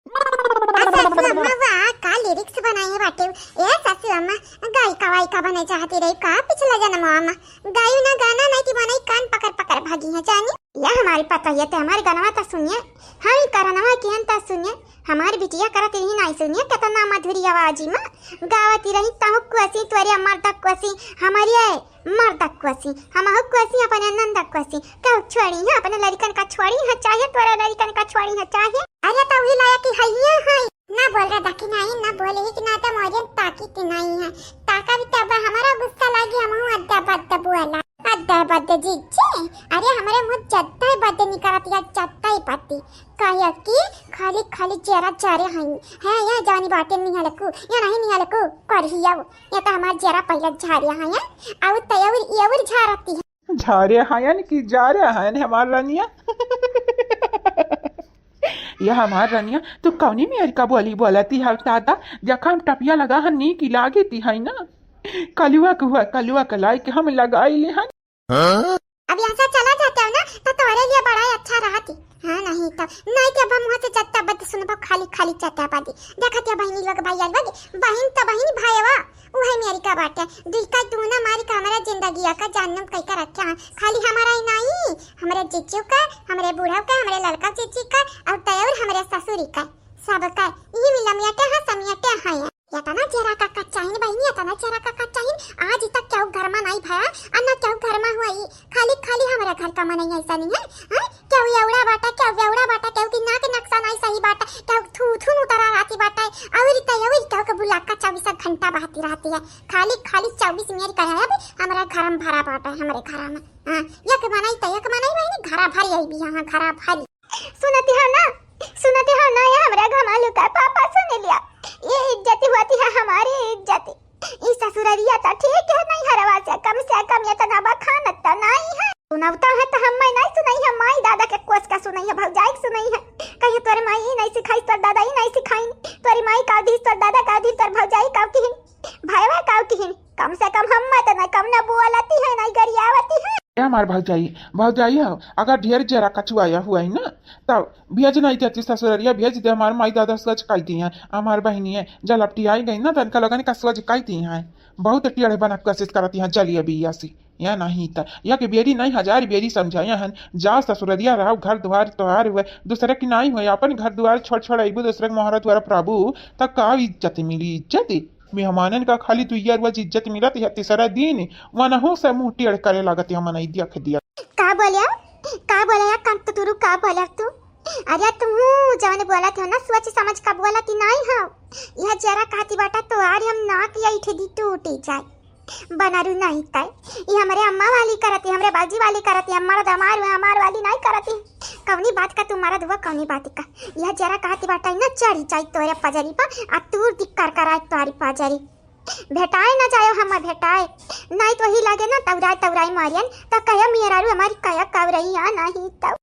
आ सासू अम्मा, वाह, का lyrics बनाए बाटे। ए सासू अम्मा, गायिका वायिका बने चाहती रही का पिछला जन्मवा में? गायू ना गाना, नहीं कि बनाई कान पकड़ पकड़ भागी है जानी। या हमारी पता ये ते हमारे गनवा तो सुनिए, हम ही करनवा किहन तो सुनिए, हमारी बिटिया करत रही नहीं सुनिए, कितना मधुरी आवाजी में गावती रही, तहु कुसी तोरे मर्द कुसी, हमारी ये मर्द कुसी, हमहु कुसी, अपने नंद कुसी, कहू छोड़ी है, अपने लड़िकन का छोड़ी है, चाहे तोरे लड़िकन का छोड़ी है, चाहे। अरे तो वही लाया कि हइये है। ना बोल रहा था कि नहीं, ना बोले ही कि ना तो मोरियन ताकी थी नहीं है। ताका भी तब हमारा गुस्सा लागी, हम हूँ अद्दा बद्दा बोला। अद्दा बद्दा जीजे, अरे हमारे मुँह जद्दा ही बद्दा निकलत या जद्दा ही बद्दी। कहे कि खाली खाली चेहरा चारे हैं, हैं ये जानी बाटे निहलकू, या नहीं निहलकू, करही आओ। ये तो हमार जरा पहले झारे हैं, और तयौर एवर झारती है। झारे हैं कि जा रहे हैं हमार रनिया? यह हमार रनिया, तू कौनी मेर का बोली बोलती है दादा? जखम टपिया लगा है नीक लागी ती है ना? कलुआ के हुआ, कलुआ के लाई के हम लगाई ले हैं। अब यहाँ से चला जाते हो ना, तो तोरे लिए बड़ा ही अच्छा रहती। हाँ, नहीं तो, नहीं के अब हम वहाँ से चत्ता बद सुनबो, खाली खाली चत्ता बदी। देखत या बहिनी लोग, भाई लोग, बहिन तो बहिन, भाईवा, उहे मेरी का बाटे। दुई का दूना मारी का हमारा जिंदगी का जानम कई का रखे हैं। खाली हमारा ही नहीं, हमरे जीजू का, हमरे बूढ़ा का, हमरे लड़का जीजी का, और तयौर हमरे ससुरी का, सब का। यही मिला मियाटे हाँ, समियाटे हाँ। या तना चेहरा का कच्चा ही बहिनी, या तना चेहरा का कच्चा ही। आज तक क्यों घर में नहीं भरा, और ना क्यों घर में हुआ ही। खाली खाली हमारे घर का मनई ऐसा नहीं है, हाँ? क्यों एवड़ा बाटा, क्यों बेवड़ा बाटा, क्यों की नाक नक्शा नहीं सही बाटा, क्यों थू थू उतरा रहती बाटा, और तो और क्यों के बुलाका चौबीस घंटा बहती रहती है। खाली खाली चौबीस मेर का है, अब हमारे घर में भरा बाटा है, हमारे घर में। हाँ, एक मनई तो एक मनई बहिनी, घरा भरी आई भी, हाँ, घरा भरी। सुनती हो ना, सुनती हो ना, ये हमारे घमालू का पापा सुन लिया, ये इज्जत होती है हमारी इज्जत। ई ससुररिया तो ठीक है, नहीं हरवा से कम से कम ये तना बखानत तो नहीं है। सुनवता है तो हम मैं नहीं सुनाई है, माई दादा के कोस का सुनाई है, भौजाई के सुनाई है। कहिए तोरे माई ई नहीं सिखाई, तोर दादा ई नहीं सिखाई, तोरी माई काव दी, तोर दादा काव दी, तोर भौजाई काव किहिन, भाईवा काव किहिन। कम से कम हम मत नहीं कम ना बोलती है, नहीं गरियावती है। ए हमार भौजाई, भौजाई हो, अगर ढेर जरा कछुआया हुआ है ना, तब भेज नहीं देती ससुररिया, भेज दे, हमार माई दादा सोच काई दी हैं, हमार बहिनी है, जलपटी आई गई ना, तनका लगन का सोच काई दी हैं। बहुत टेढ़े बना कोशिश करती हैं, जलिए बिया से। या नहीं त, या के बेरी नहीं, हजार बेरी समझाए हन, जा ससुररिया रहो, घर द्वार तोहार हुए, दूसरे की नहीं हुए, अपन घर द्वार छोड़ छोड़ अइबू, दूसरे के मोहरा द्वार पर आबू, त का इज्जत मिली? इज्जत? मेहमानन का खाली दुइया रोज इज्जत मिलत है, तीसरा दिन वनहु से मुंह टेढ़ करे लागत है, मनई देख दिया। का बोल्या? का बोल्या या कंतुरु, का बोल्या तू? अरे तुम जवन बोलत हो ना, सोच समझ का बोलत ही नहीं हो। यह जरा कहती बाटा तो आज हम नाक या इठे दी टूटी जाए। बनरू नहीं तय, ये हमरे अम्मा वाली करती, हमरे बाजी वाली करती, हमार दमार हुआ, हमार वाली नहीं करती। कौनी बात का तू मरद हुआ, कौनी बात का? यह जरा कहती बाटा ना, चढ़ी जाए तोरे पजरी पर, आ तू दिक्कर कराए तोरी पजरी। भेटाए न जायो हम भेटाए, नहीं तो ही लागे ना तौराए तौराए मारियन, तो कहे मेहरारू हमारी कहे कौरई या नहीं तो।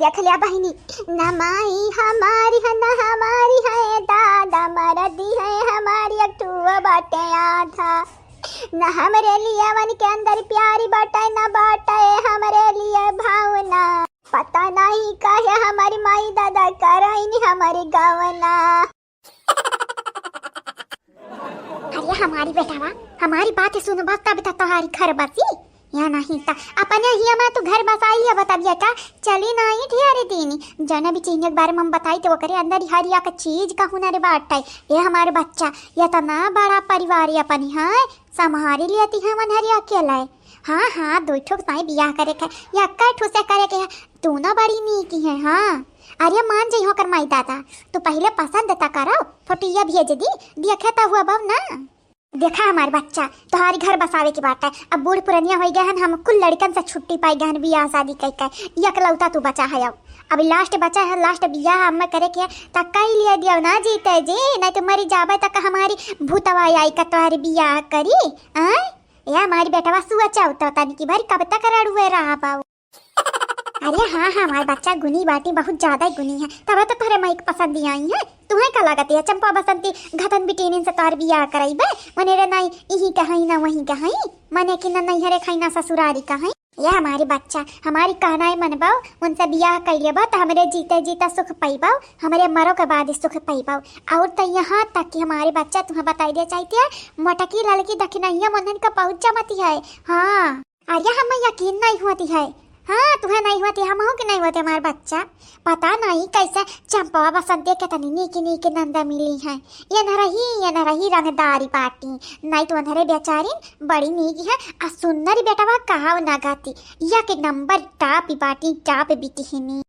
देख लिया बहिनी, न माई हमारी है, न हमारी है दादा, मरदी है हमारी एक ठुआ बाटे आधा। न हमरे लिए वन के अंदर प्यारी बाटे, न बाटे हमरे लिए भावना। पता नहीं काहे हमारी माई दादा कराइन हमारी गवना। अरे हमारी बेटावा, हमारी बात सुनबा तब तो तोहारी घर बसी, या नहीं तो अपने ही हमार तू घर बसाई है, बता दिया का? चली नहीं ठियारे दीनी, जने भी चीज के बारे में हम बताई तो ओकरे अंदर ही हर एक चीज का हुनर बाटे। ये हमारे बच्चा, ये तो ना बड़ा परिवार ये अपनी है, संभारी लेती है मन हरिया अकेला है। हाँ, हाँ, दो ठो साई बियाह करे के, या कई ठो से करे के है, दोनों बड़ी नीक है। हाँ, अरे मान जइहो कर माई दादा, तू पहले पसंद त करो, फोटोया भेज दी, देखे त हुआ बब ना। देखा हमार बच्चा, तोहारी घर बसावे के बात है, अब बूढ़ पुरनिया हो गए हन, हम कुल लड़कन से छुट्टी पाई गए हन, बियाह शादी कई के, एकलौता तू बचा है। अब, अब लास्ट बचा है, लास्ट बियाह हमें करे के है, त कई लिए दियो ना जीते जी, नहीं तो मरी जाबे तक हमारी भूतवा आई का तोहारी बियाह करी। आय? ए हमारी बेटवा सुआ चाहता तनी की भारी कब तक रड़ुए रहा बाऊ। अरे हाँ, हाँ, हमार बच्चा गुनी बाटी, बहुत ज्यादा ही गुनी है, तब तो तोहरे माई के पसंद ही आई है। तुम्हें का लागत है चंपा बसंती घतन बिटीनिन से तोहर बियाह कराइबे? मने रे नाई इही कहाई ना वही कहाई, मने कि ना नैहरे खाई ना ससुरारी कहाई। या हमारी बच्चा, हमारी कहनाई मनबो, उनसे बियाह कइ लेबो त हमरे जीते जीता सुख पइबो, हमरे मरो के बाद सुख पइबो। और त यहाँ तक कि हमारी बच्चा तुहें बताई दे चाहती है, मोटकी ललकी दखिनहिया मनन का बहुत जमती है। हाँ, अरे हमें यकीन नहीं होती है। हाँ, तुहें नहीं होती, हमहू के नहीं होती हमार बच्चा। पता नहीं कैसे चंपवा बसंतिया कितनी नीकी नीकी नंदा मिली हैं। ये न रही, ये न रही रंगदारी बाटी, नहीं तो उन्हरे बेचारी बड़ी नीक है, आ सुन्नरी बेटवा कहाव ना गाती, या के नंबर टॉप बाटी, टॉप बिटिहिनी।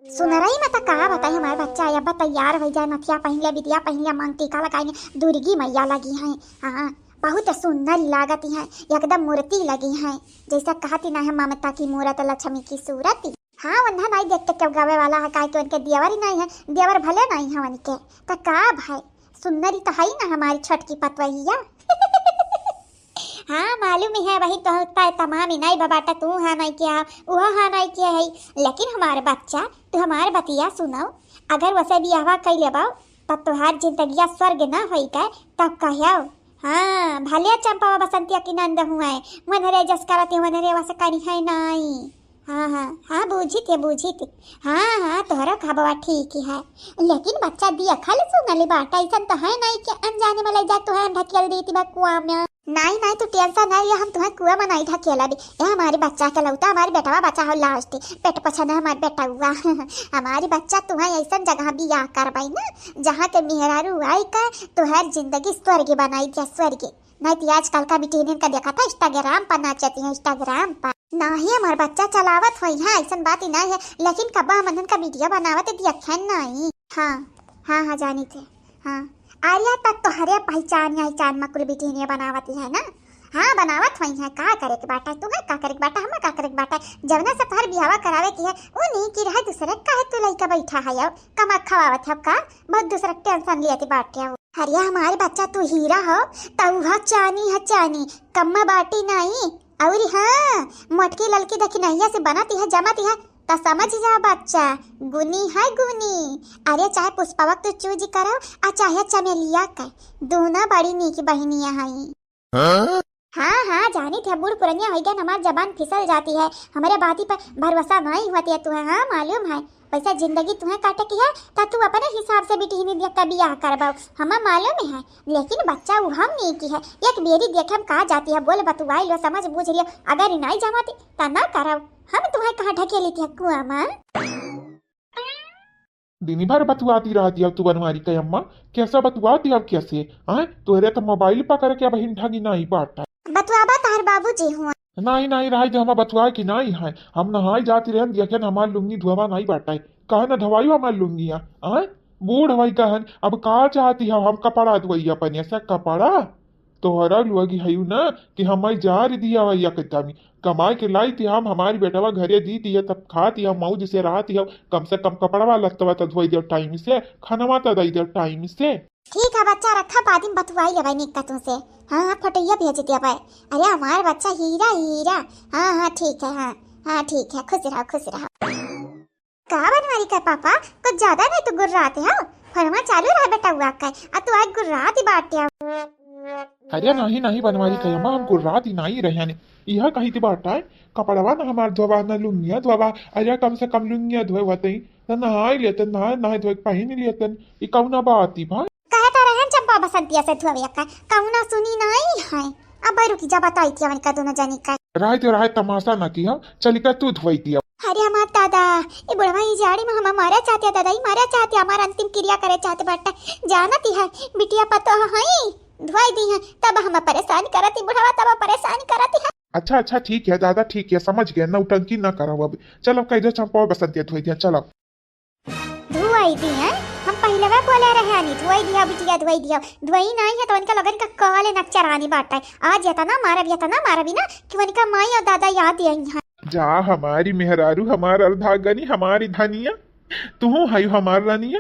सुनरई में त का बताई, हमार बच्चा अब तैयार होइ जाए, नथिया पहिन ले, बिदिया पहिन ले, मांग टीका लगाई ने, दुर्गी मैया लगी हैं। हाँ, बहुत सुन्नरी लागती हैं, एकदम मूर्ति लगी हैं, जैसा कहती ना है ममता की मूरत लक्ष्मी की सूरत। हाँ, उन्हें नहीं देख के क्यों गावे वाला है, काहे कि उनके देवर ही नहीं है, देवर भले नहीं है उनके, त का भाई, सुंदरी तो है ही ना हमारी छोटकी पतवहिया। हाँ, मालूम ही है, वही तो होता है, तमाम ही नहीं बबाटा, तू हाँ नहीं किया, वो हाँ नहीं किया है, लेकिन हमारे बच्चा, तू हमारे बतिया सुनो, अगर वसे बियाहवा कई लेबो, तब तोहार जिंदगिया स्वर्ग ना होई गए, तब कहो। हाँ, भले चंपवा बसंतिया की नंद हुए, मनरे जस करते मनरे वस करी है नाई। हाँ, हाँ, हाँ, बूझी थे, बूझी थे। हाँ, हाँ, तोहरो खबवा ठीक ही है। लेकिन बच्चा दिया खल सुनली बाटा, ऐसन तो है नहीं कि अनजाने में ले जा तुहे ढकेल देती बा कुआं में। नहीं, नहीं, तू टेंशन नहीं लिया, हम तुहे कुआं में नहीं ढकेला भी। ए, हमारी बच्चा के लौटा, हमारी बेटवा बच्चा हो लास्ट, पेट पछा ना हमारी बेटा हुआ। हमारी बच्चा तुहे ऐसन जगह बियाह करवाई ना, जहाँ के मेहरारू आई का तुहार जिंदगी स्वर्ग बनाई दिया, स्वर्ग। नहीं तो आजकल का बिटिहनिन का देखा था Instagram पर नाचती हैं, Instagram पर। नहीं, हमार बच्चा चलावत होई है, ऐसन बात ही नहीं है, लेकिन कब्बा हमन का वीडियो बनावत देखे नहीं। हाँ, हाँ, हाँ, जानी थे। हाँ, आर्या तक तोहरे पहचान या पहचान में कुल बिटिहनिया बनावती है ना। हाँ, बनावत होई है, का करे के बाटा तुम्हें, का करे के बाटा हमें, का करे के बाटा, जवना से तोहर बियाहवा करावे की है, वो नहीं की रहे दूसरे, काहे तू लइका बैठा है, अब कमा खवावत है का, बहुत दूसरा टेंशन लिया थी बाटे हो। अरे हमारे बच्चा तू हीरा हो, त उहा चानी है चानी, कम्मा बाटी नाई। अउरी हाँ, मोटकी ललकी दखिनहिया से बनत है, जमत है, त समझ जा बच्चा, गुनी है गुनी। अरे चाहे पुष्पवा के तू चूज करो, आ चाहे चमेलिया के, दोनों बड़ी नीक बहिनिया हई। हाँ? हाँ, हाँ, जानी थे, बूढ़ पुरनिया होइ गए, हमार जबान फिसल जाती है, हमरे बाती पर भरोसा नहीं होती है तुहे, हाँ, मालूम है। वैसे जिंदगी तुहे काटे की है, त तू अपने हिसाब से बिटिहनी देख के बियाह करबो, हमें मालूम है। लेकिन बच्चा वो हम नहीं की है, एक बेरी देखे में का जाती है, बोल बतुआई लो, समझ बूझ लियो, अगर ई नहीं जमाती, त ना करब। हम तुहे कहाँ ढकेली थी कुआं में? दिनी भर बतुआती रहती अब तू बनवारी के अम्मा, कैसा बतुआती अब कैसे? आय, तोहरे तो मोबाइल पकड़ के बहिन ढंगी नहीं बाटा। बतुआबा तार बाबूजी हुआ। नहीं, नहीं, रह दे, हमार बतुआ की नहीं है। हम नहाई जाती रहन, देखेन हमार लुंगी धोवा नहीं बाटा। कहे ना धोवाई हमार लुंगिया, आय? बूढ़ होई गहन, अब का चाहती हो हम कपड़ा धोई अपन, ऐसा कपड़ा? तोहरा लोग हयू ना कि हमारी जार दिया हुआ एकदम कमाई के लाई थी हम, हमारी बेटवा घरे दी थी, तब खाती हम मौज से रहती हम, कम से कम कपड़वा लत्तवा तो धोई दे टाइम से, खानवा तो दे दे टाइम से। ठीक है बच्चा, रखा, बाद में बतुआई लेबै निक तुमसे। हाँ, हाँ, फोटोइया भेज दिया भाई। अरे हमार बच्चा हीरा, हीरा। हाँ, हाँ, ठीक है, हाँ, हाँ, ठीक है, खुश रहो, खुश रहो। का बनवारी का पापा, कुछ ज्यादा नहीं तो गुर्राते हो। फोनवा चालू रहा बेटा हुआ का, आ तू आज गुर्रात ही बाटे हो। अरे नहीं, नहीं बनवारी का अम्मा, हम गुर्रात ही नहीं रहे हनी। यह कही थी बाटा है, कपड़वा ना हमार धोवा, ना लुंगिया धोवा। अरे कम से कम लुंगिया धोए होते ही, तो नहाई लेते, नहाए, नहाए धोए के पहन लेते। ई कौना बात ही भाई? कहे तो रहन चंपा बसंतिया से धोवे का, कौना सुनी नहीं है। अब रुकी जा, बताई थी हमन का दोनों जनी का। राय तो राय तमाशा ना की हम, चली का तू धोई दिया। अरे हमार दादा, ये बुढ़वा ई जाड़ी में हम मारा चाहते हैं दादा, ई मारा चाहते हैं, हमार अंतिम क्रिया करे चाहते बाटा। जानती है, बिटिया पतो हई, धोई दी है, तब हम परेशान करती बुढ़वा, तब परेशान करती है। अच्छा, अच्छा, ठीक है दादा, ठीक है, समझ गए, नौटंकी ना करो अब। चलो कह दो चंपा बसंतिया धोई दिया, चलो। धुआई दी है, हम पहले वह बोले रहे आनी, धुआई दिया बिटिया, धुआई दिया, धुआई नहीं है तो उनका लगन का कॉल नक्चरानी बाटा है। आज इतना मारब, इतना मारब ही ना कि उनका माई और दादा याद आई हैं। जा हमारी मेहरारू, हमार अर्धांगनी, हमारी धनिया, तू है हमार रानिया,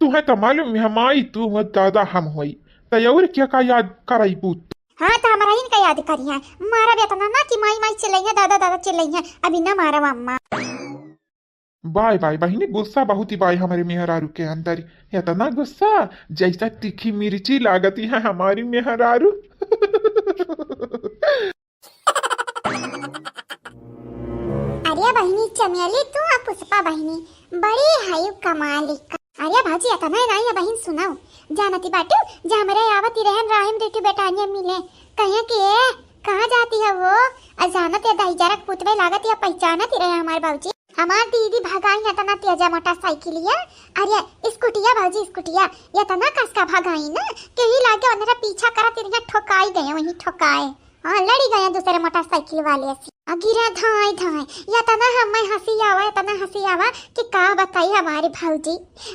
तू है तो मालूम है माई, तू है दादा हम होई, तो और क्या का याद कराई पूत? हाँ, तो हमारा इनका याद करी है, मारब इतना ना कि माई माई चिल्लाई है, दादा दादा चिल्लाई है, अभी ना मारब अम्मा। बाय बाय बहिनी, गुस्सा बहुत ही बाय हमारे मेहरारू के अंदर। इतना गुस्सा जैसा तीखी मिर्ची लागती है हमारी मेहरारू। बहिनी चमेली तू आ पुष्पा बहिनी बड़ी हयू कमाल का। अरे भौजी, एतना नाहीं है बहिन, सुनाओ। जानती बाटू, जे हमरे आवती रहन राहिम रिटू बेटानिया मिले, कहे कि ए, कहाँ जाती है वो? आ जानत या दहिजरक पुतवे लागत या पहचानत ही रहे हमार भौजी। हमार दीदी भगाई एतना तेजा मोटरसाइकिलिया, अरे स्कूटिया भौजी, स्कूटिया, एतना कस का भगाई ना कि ही लागे ओनरा पीछा करत रहिया, ठोकाई गए, वहीं ठोकाए। हाँ, लड़ी गए दूसरे मोटरसाइकिल वाले से। आ गिरा धाय धाय, एतना हमें हँसी आवा, एतना हँसी आवा कि का बताई हमारी भौजी।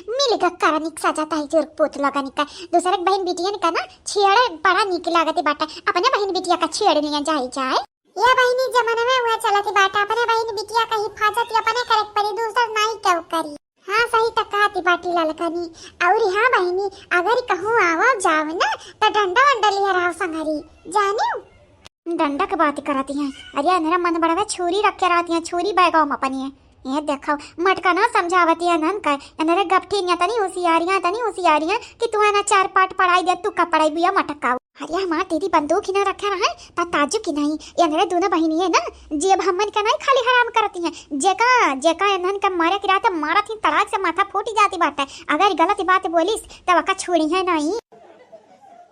मिल ग करनिक सजा ताई जोर पोत लगनिक। दूसरे के बहिन बिटियन का ना छेड़े बड़ा नीक लागत बाटे। अपने बहिन बिटिया का छेड़ लिया जाए जाए। या बहिनी जमाना में हुआ चलत बाटे, अपने बहिन बिटिया का हिफाजत या अपने करे के पड़ी, दूसर नाई क्यों करी। हाँ, सही त कहती बाटी ललकनी। अउरी हाँ बहिनी, अगर कहूँ आवा जाव ना, त डंडा वंडा लिया रहो संगरी, जानियो। डंडा के बात करती हैं। अरे अनरा मन बड़ावे, छुरी रख के रहती हैं, छुरी बैगवा में अपनी है। ये देखो, मटका ना समझावती है नन का, अनरे गपठी निया तनी होशियारियां, तनी होशियारियां कि तू है ना चार पाट पढ़ाई दे, तू का पढ़ाई बुया मटकाऊ। अरे हमार दीदी बंदूक ही ना रखे रहे, ता ताजु की नहीं। ये मेरे दोनों बहिनी है ना, जी अब हमन का नहीं खाली हराम करती हैं। जेका, जेका इन्हन के मारे की रहत मारत ही तड़ाक से माथा फूटी जाती बाटे। अगर गलत बात बोलिस, तब ओका छोड़ी है नहीं।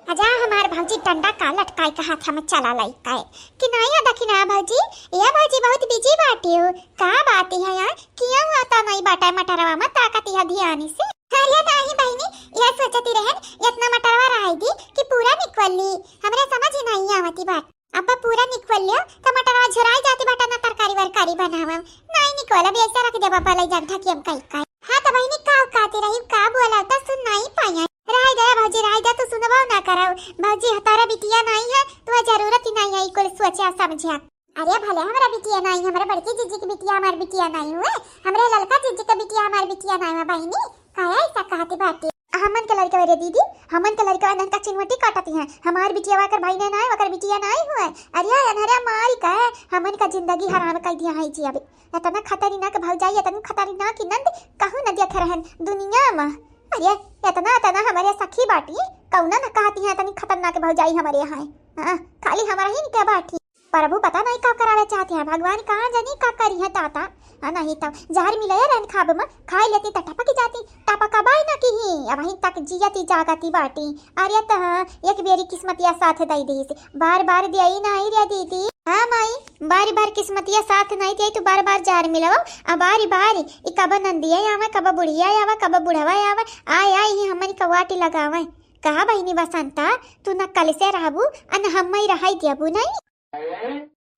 अजा हमार भौजी डंडा का लटकाई का हाथ में चला लाई का है। कि नहीं है दखिना भौजी, ये भौजी बहुत बिजी बाटी हो। का बात है यार, किया हुआ तो नहीं बाटे मटरवा में ताकती है ध्यानी से। अरे नाही बहिनी, यह सोचती रहन, इतना मटरवा रहाई दी कि पूरा निकल ली। हमरे समझ ही नहीं आवती बात। अब पूरा निकल लियो, तो मटरवा झुराई जाती बाटा ना तरकारी वरकारी बनावम। नहीं निकल, अब ऐसा रख दे बाबा, ले जान ढकियम कई कई। हाँ तो बहिनी, का कहती रही, का बोला तो सुन नहीं पाया। रहाई दे भौजी, रहाई दे, तू सुनबो ना करो। भौजी, तारा बिटिया नहीं है, तो जरूरत ही नहीं है कुल सोचा समझा। अरे भले हमरा बिटिया नाई, हमरा बड़की जीजी के बिटिया हमार बिटिया नाई हुए, हमरे ललका जीजी के बिटिया हमार बिटिया नाई हुए बहिनी, काहे ऐसा कहती बाटी? हमन के लड़का रे दीदी, हमन के लड़का नन का चिनवटी काटती हैं, हमार बिटिया वाकर भाई ने नाई, वाकर बिटिया नाई हुए। अरे अनहरा मारी का है, हमन का जिंदगी हराम कर दिया है जी। अबे इतना खतरनाक भौजाई, इतनी खतरनाक नंद कहूँ न देखे रहन दुनिया में। अरे इतना, इतना हमारे सखी बाटी, कौना न कहती हैं इतनी खतरनाक भौजाई हमारे यहाँ है। हाँ, खाली हमारा ही क्या बाटी। प्रभु पता नहीं का करावे चाहते हैं, भगवान कहाँ जानी का करी है ताता। हाँ, नहीं तो जहर मिले रहन खाब में, खाई लेती त टपक जाती, टपक बाई ना की ही, अब वहीं तक जियती जागती बाटी। अरे त हाँ, एक बेरी किस्मतिया साथ दई दीस, बार बार दियाई नहीं रे दीदी। हाँ माई, बारी बार किस्मतिया साथ नहीं दियाई, तू बार बार जहर मिलवा, आ बारी बार ई कब नंदिया आवे, कब बुढ़िया आवे, कब बुढ़वा आवे, आय आय ही हमनी का वाटी लगावे। कहा बहिनी बसंता, तू न कल से रहबू, अन हम ही रहाई देबू नहीं।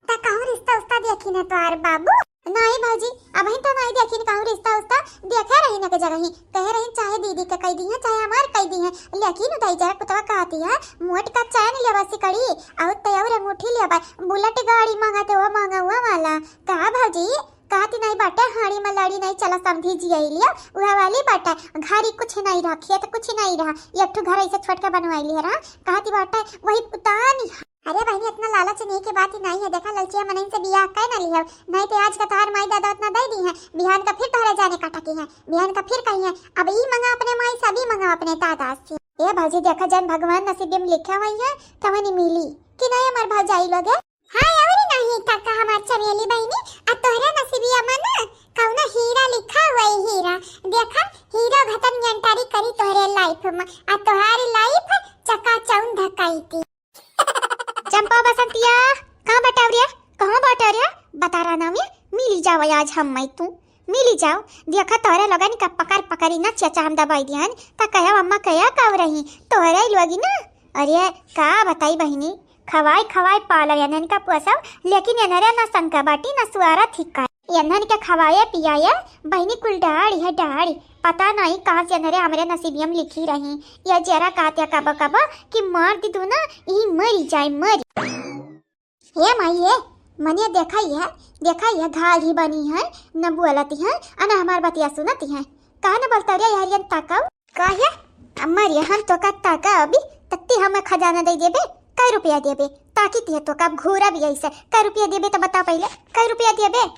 त कहूँ रिश्ता उस्ता देखी न तोहार बाबू? नहीं भौजी, अबहिन तो नहीं देखी न कहूँ रिश्ता उस्ता। देखे रही न के जगह ही, कहे रही चाहे दीदी के कह दी है, चाहे हमार कह दी है, लेकिन उदय जरा कुतवा कहती है, मोट का चैन लेवा सिकड़ी, और ते और अंगूठी लेवा, बुलेट गाड़ी मांगा ते वो मांगा हुआ वाला। कहा भौजी, कहती नहीं बाटे, हाड़ी में लड़ी नहीं चला समझी जिया लिया, वह वाली बाटे, घरी कुछ नहीं रखिए तो कुछ नहीं रहा, एक ठो घर ऐसे छोट के बनवाई लिया रहा, कहती बाटे वही पुतानी। अरे बहिनी, इतना लालच नहीं के बात ही नहीं है। देखा, ललचिया मनइन से बियाह कह ना लिहव, नहीं तो आज का तोहार माई दादा उतना दे दी है, बिहान का फिर तोहरे जाने का टकी है, बिहान का फिर कही है, अब ई मंगा अपने माई से, अब ई मंगा अपने दादा से। ए भौजी, देखा, जन भगवान नसीब में लिखा हुई है, तवन ही मिली। कि नहीं हमार भौजाई लोग है? हाँ, और नहीं तका हमार चमेली बहिनी, आ तोहरे नसीबिया में ना कौनो हीरा लिखा हुआ है, हीरा। देखा, हीरा घतन एंट्री करी तोहरे लाइफ में, आ तोहारी लाइफ चकाचौंध कई दी। चंपा बसंतिया, कहाँ बटवरिया? कहाँ बटवरिया? बता रहा ना मैं, मिली जाओ आज हम मैं तू, मिली जाओ। देखा तोहरे लोगन का पकड़ पकड़ी ना चचा हम दबाई दिहन, त कहे अम्मा कहे कब रही तोहरे लोगी ना। अरे का बताई बहिनी, खवाई खवाई पाला एनहन का पोसव, लेकिन एनहरे ना शंका बाटी ना सुआरा थिका। एनहन के खवाए पियाए बहिनी कुल डाड़ी है डाड़ी। पता नहीं कहाँ से एनहरे हमरे नसीबियम लिखी रही। ये जरा कहते कब कब कि मार दी तू ना, यही मरी जाए मरी। हे माई हे, मने देखा ये, देखा ये घाल ही बनी है, न बोलती है, अन हमार बतिया सुनती है। कहा न बोलता रे यार, ये ताकाओ। का है? अम्मा रे, हम तो का ताका अभी तत्ती हमें खजाना दे देबे, कै रुपया देबे? ताकी तिहे तो का घूरा भी ऐसे, कै रुपया देबे तो बता पहले, कै रुपया देबे?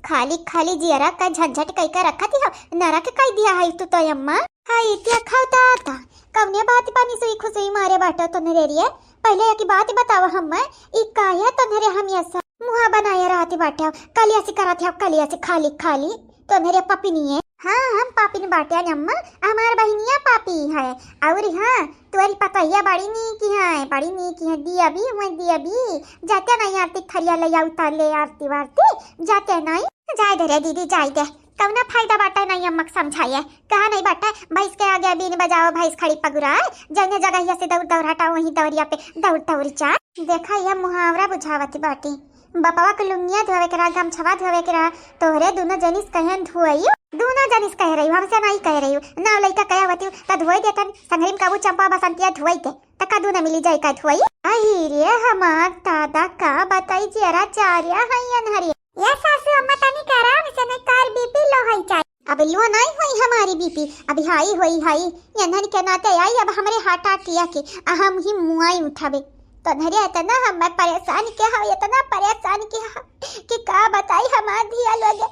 खाली खाली जियरा का झंझट कई का रखती हो, नरक कई दिया है तू तो अम्मा। हाय, इतिया खाओ दादा, कौने बात पानी सुई खुसुई मारे बाटा तोनरे रिये? पहले एक बात बतावा हम्मे, ई काहे तोनरे हमेशा मुहा बनाए रहा? ती बाटे हो, कलिया से करत हो, कलिया से खाली खाली। तो मेरे पपिनिये। हाँ, हम पापिन बाटे अम्मा, हमार बहिनिया पापी है। और हाँ, तोरी पतैया बड़ी नीक है, बड़ी नीक है। दिया भी, मैं दिया भी। जाते नहीं आरती थरिया ले आऊ, उतार ले आरती वारती। जाते नहीं। जाए दे रे दीदी, जाए दे। कौना फायदा बाटे नहीं अम्मा के समझाए। कहा नहीं बाटे, भैंस के आगे बीन बजाओ, भैंस खड़ी पगुराए। जौने जगहिया से दौड़ दौड़ हटाओ, वहीं दौरिया पे दौड़ दौड़ जा। देखा, ये मुहावरा बुझावत बाटी। बपवा के लुंगिया धोवे के रहा, गमछवा धोवे के रहा, तोहरे दुनो जनिस कहेन धोइयो। दुनो जनिस कह रही, हमसे नहीं कह रही। ना लइका कहे होती त धोई देतन, संगरी में कबू चंपा बसंतिया धोई दे, त का दुनो मिली जाई का धोई? अही रे हमार दादा, का बताई जियरा चारिया है अनहरी। ये सासू अम्मा तनी करा, हमसे नहीं कार बीपी लो है चाय। अब लो नहीं होई हमारी बीपी, अब हाई होई हाई। ये अनहरी के नाते आई, अब हमरे हार्ट अटैक के, आ हम ही मुआई उठावे। तो धरे इतना हम परेशान के हव, इतना परेशान के हव कि का बताई हमार धिया लोगे।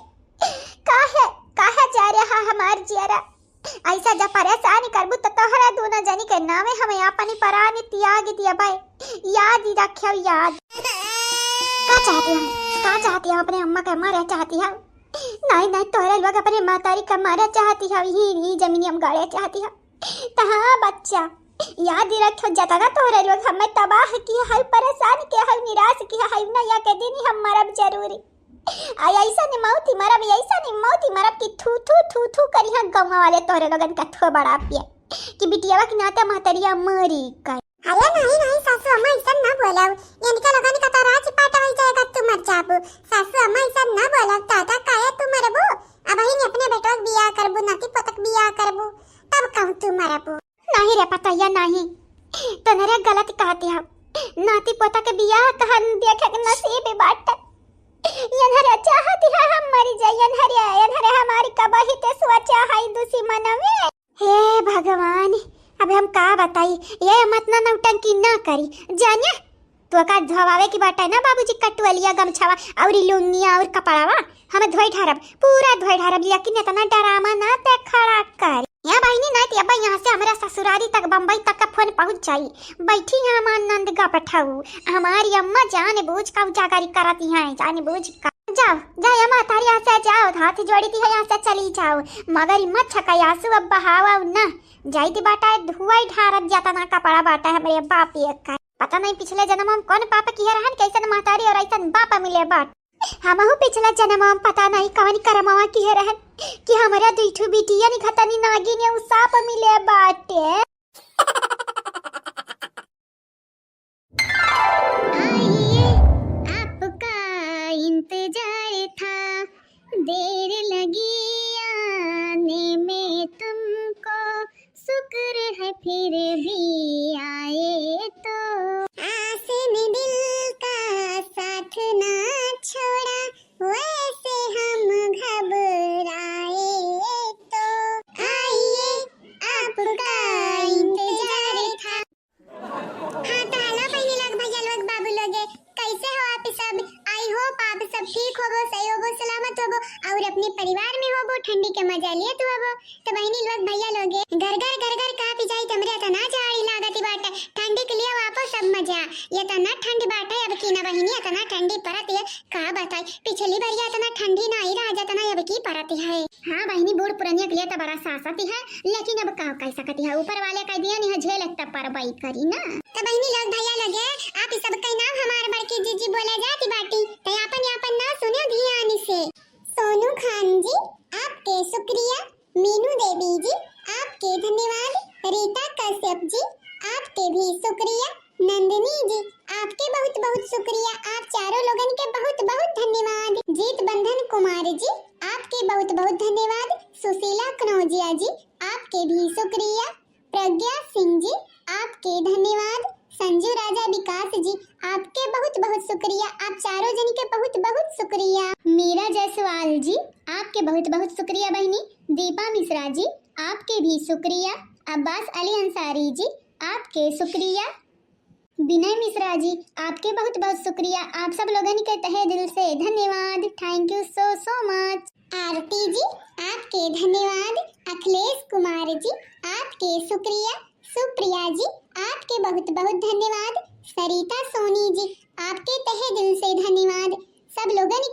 काहे, काहे जा रहा हमार जियरा? ऐसा जब परेशान करबू तो तोहरा दोनों जनी के नामे हमें अपनी परान त्याग दिया भाई। याद ही रखियो, याद। का चाहती हम? का चाहती हम? अपने अम्मा के मारे चाहती हम? नहीं, नहीं, तोहरे लोग अपने महतारी के मारे चाहती हम, ही, ही जमीनी हम गाड़े चाहती हम। तो हाँ बच्चा, याद ही रखियो, जतना तोहरे लोग हमें तबाह किया है, परेशान किया है, निराश किया है, नैया के दिन ही हम मरब जरूरी। आ ऐसा नहीं मौत ही मरब, ऐसा नहीं मौत ही मरब कि थू थू थू थू करिहा गौवा वाले तोहरे लोगन का थो बड़ा पिए कि बिटियावा के नाते महतरिया मरी कर। अरे नहीं, नहीं सासू अम्मा, ऐसा ना बोलाओ। इनका लोगन का तो राज पाट वही जाएगा, तू मर जाबू। सासू अम्मा, ऐसा ना बोलाओ। दादा, काहे तू मरबू? अब ही अपने बेटवा के बियाह करबू, नाती पोतक बियाह करबू, तब कहूँ तू मरबू। नहीं रे पतैया, नहीं। तनरे गलत कहती हम। नाती पोता के बियाह कहन देखे के नसीब बाटे। यनहरे चाहती है हम मरी जाई, यनहरे, यनहरे हमारी कबही ते सोचा है दुश्मन में। हे भगवान, अब हम का बताई, ये मत ना नौटंकी ना करी, जानिया। तो का धोवावे की बाटे ना बाबूजी, कटुअलिया, गमछावा और लुंगिया और कपड़ावा हम धोई ढारब, पूरा धोई ढारब, लेकिन इतना डरामा ना ते खड़ा कर। या बहिनी, नहीं तो अब यहाँ से हमारा ससुरारी तक, बम्बई तक का फोन पहुँच जाई। बैठी है हमार नंद गपठऊ, हमारी अम्मा जान बूझ का उजागरी करती हैं, जान बूझ का। जाओ, जाओ अम्मा, तारी यहाँ से जाओ, हाथ जोड़ी दी है, यहाँ से चली जाओ, मगर ई मत छका आंसू अब बहावा ना। जाइत बाटा धुआई ढारत जाता ना कपड़ा बाटा हमरे बाप एक का। पता नहीं पिछले जन्म में कौन पाप किए रहन, कैसन महतारी और ऐसन बाप मिले बाट। हमहू पिछला जन्म में पता नहीं कवन करमवा किए रहन कि हमरा दुई ठो बिटिया निखतनी नागिन या उ सांप मिले बाटे। आइए, आपका इंतजार था, देर लगी आने में तुमको, शुक्र है फिर भी आए तो। आस ने दिल का साथ ना छोड़ा, वैसे हम घबराए तो। आइए, आपका इंतजार था। हाँ, तो हेलो बहिनी लोग, भैया लोग, बाबू लोग, कैसे हो आप सब? I hope आप सब ठीक होबो, सही होबो, सलामत होबो और अपने परिवार में होबो, ठंडी के मजा लेत होबो। तो बहिनी लोग, भैया लोग, घर घर घर घर कांपी जाई, हमरे इतना जाड़ी लागत बाटे, ठंडी के लिए वापस सब मजा। ये इतना ठंड बाटे अब की ना बहिनी, इतना ठंडी परत है, का बताई, पिछली बार ये इतना ठंडी ना आई रहा जितना अब की परत है। हाँ बहिनी, बूढ़ पुरनिया के लिए तो बड़ा सासत है, लेकिन अब का कह सकती है, ऊपर वाले कह दिया नहीं है, झेल तब पर बाई करी ना। तो बहिनी लोग, भैया लोग, आप ई सब के नाम हमार बड़की जीजी बोला जाती बाटी, तो आपन आपन नाम सुनियो ध्यान से। सोनू खान जी, आपके शुक्रिया। मीनू देवी जी, आपके धन्यवाद। रीता कश्यप जी, आपके भी शुक्रिया। नंदिनी जी, आपके बहुत बहुत शुक्रिया, आप चारों लोगन के बहुत बहुत धन्यवाद। जीत बंधन कुमार जी, आपके बहुत बहुत धन्यवाद। सुशीला कनौजिया जी, आपके भी शुक्रिया। प्रज्ञा सिंह जी, आपके धन्यवाद। संजू राजा विकास जी, आपके बहुत बहुत शुक्रिया, आप चारों जन के बहुत बहुत शुक्रिया। मीरा जायसवाल जी, आपके बहुत बहुत शुक्रिया बहिनी। दीपा मिश्रा जी, आपके भी शुक्रिया। अब्बास अली अंसारी जी, आपके शुक्रिया। विनय मिश्रा जी, आपके बहुत बहुत शुक्रिया, आप सब लोगन के तहे दिल से धन्यवाद। Thank you so so much। आरती जी, आपके धन्यवाद। अखिलेश कुमार जी, आपके शुक्रिया। सुप्रिया जी, आपके बहुत बहुत धन्यवाद। सरिता सोनी जी, आपके तहे दिल से धन्यवाद। सब लोगन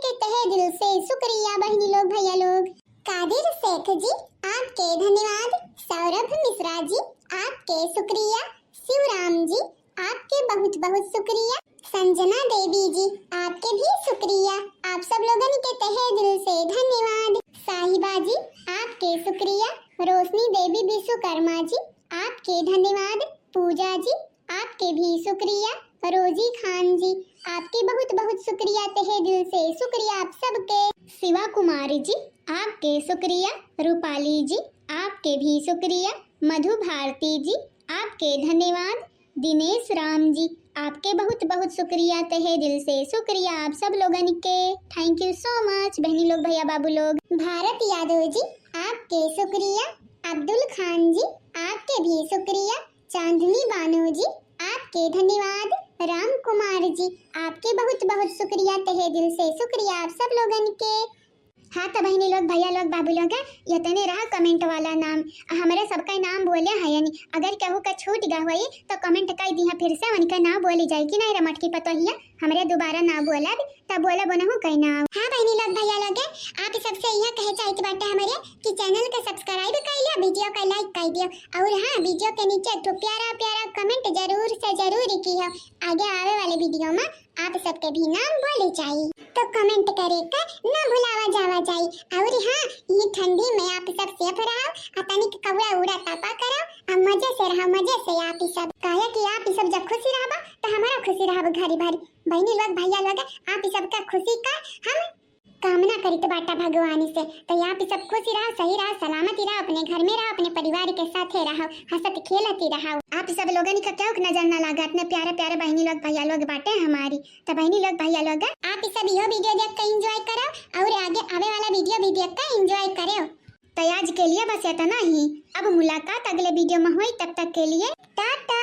से शुक्रिया बहनी लोग, भैया लोग। कादिर शेख जी, आपके धन्यवाद। सौरभ मिश्रा जी, आपके शुक्रिया। शिवराम जी, आपके बहुत बहुत शुक्रिया। संजना देवी जी, आपके भी शुक्रिया। आप सब लोगन के तहे दिल से धन्यवाद। साहिबा जी, आपके शुक्रिया। रोशनी देवी विश्वकर्मा जी, आपके धन्यवाद। पूजा जी, आपके भी शुक्रिया। रोजी खान जी, आपके बहुत बहुत शुक्रिया, तहे दिल से शुक्रिया आप सबके। शिवा कुमारी जी, आपके शुक्रिया। रूपाली जी, आपके भी शुक्रिया। मधु भारती जी, आपके धन्यवाद। दिनेश राम जी, आपके बहुत बहुत शुक्रिया, तहे दिल से शुक्रिया आप सब लोगन के। Thank you so much बहनी लोग, भैया बाबू लोग। भारत यादव जी, आपके शुक्रिया। अब्दुल खान जी, आपके भी शुक्रिया। चांदनी बानो जी, आपके धन्यवाद। राम कुमार जी, आपके बहुत बहुत शुक्रिया, तहे दिल से शुक्रिया आप सब लोगन के। हाँ, त बहनी लोग, भैया लोग, बाबू लोग, यतने रहा comment वाला नाम। हमरे सबका नाम बोले हयनी। अगर केहू का छूट गा होई, त comment कई दिहा, फिर से उनका नाम बोली जाई कि नहीं रे मटकी पतोहिया, हमरे दोबारा ना बोलब, त बोलब उनहु कई नाम। हाँ बहनी लोग, भैया लोग, आप सबसे यह कहे चाहित बाटे हमरे कि channel के subscribe कर लियो, video का like कर दियो, और हाँ, video के नीचे एक ठो प्यारा प्यारा comment जरूर से जरूर कियो। आगे आवे वाले video में आप सबके भी नाम बोले जाई, तो comment करे का ना भुलावा जावा जाई। और हाँ, ये ठंडी में आप सब safe रहो, आ तनिक कौड़ा उड़ा तापा करो, आ मजे से रहो, मजे से आप सब। काहे कि आप सब जब खुशी रहबा, तो हमारा खुशी रहब घड़ी भरी। बहनी लोग, भैया लोग, आप सबका खुशी का हम कामना करित बाटा भगवान से। तो आप सब खुशी रहो, सही रहो, सलामती रहो, अपने घर में रहो, अपने परिवार के साथे रहो, हंसत खेलत ही रहो। आप सब लोगन का केहू के नजर ना लागा, इतने प्यारे प्यारे बहनी लोग, भैया लोग बाटे हमारी। तो बहनी लोग, भैया लोग, आप सब यो video देख के enjoy करो और आगे आवे वाला video भी देख के enjoy करो। तो आज के लिए बस इतना ही। अब मुलाकात अगले video में होई, तब तक के लिए टाटा।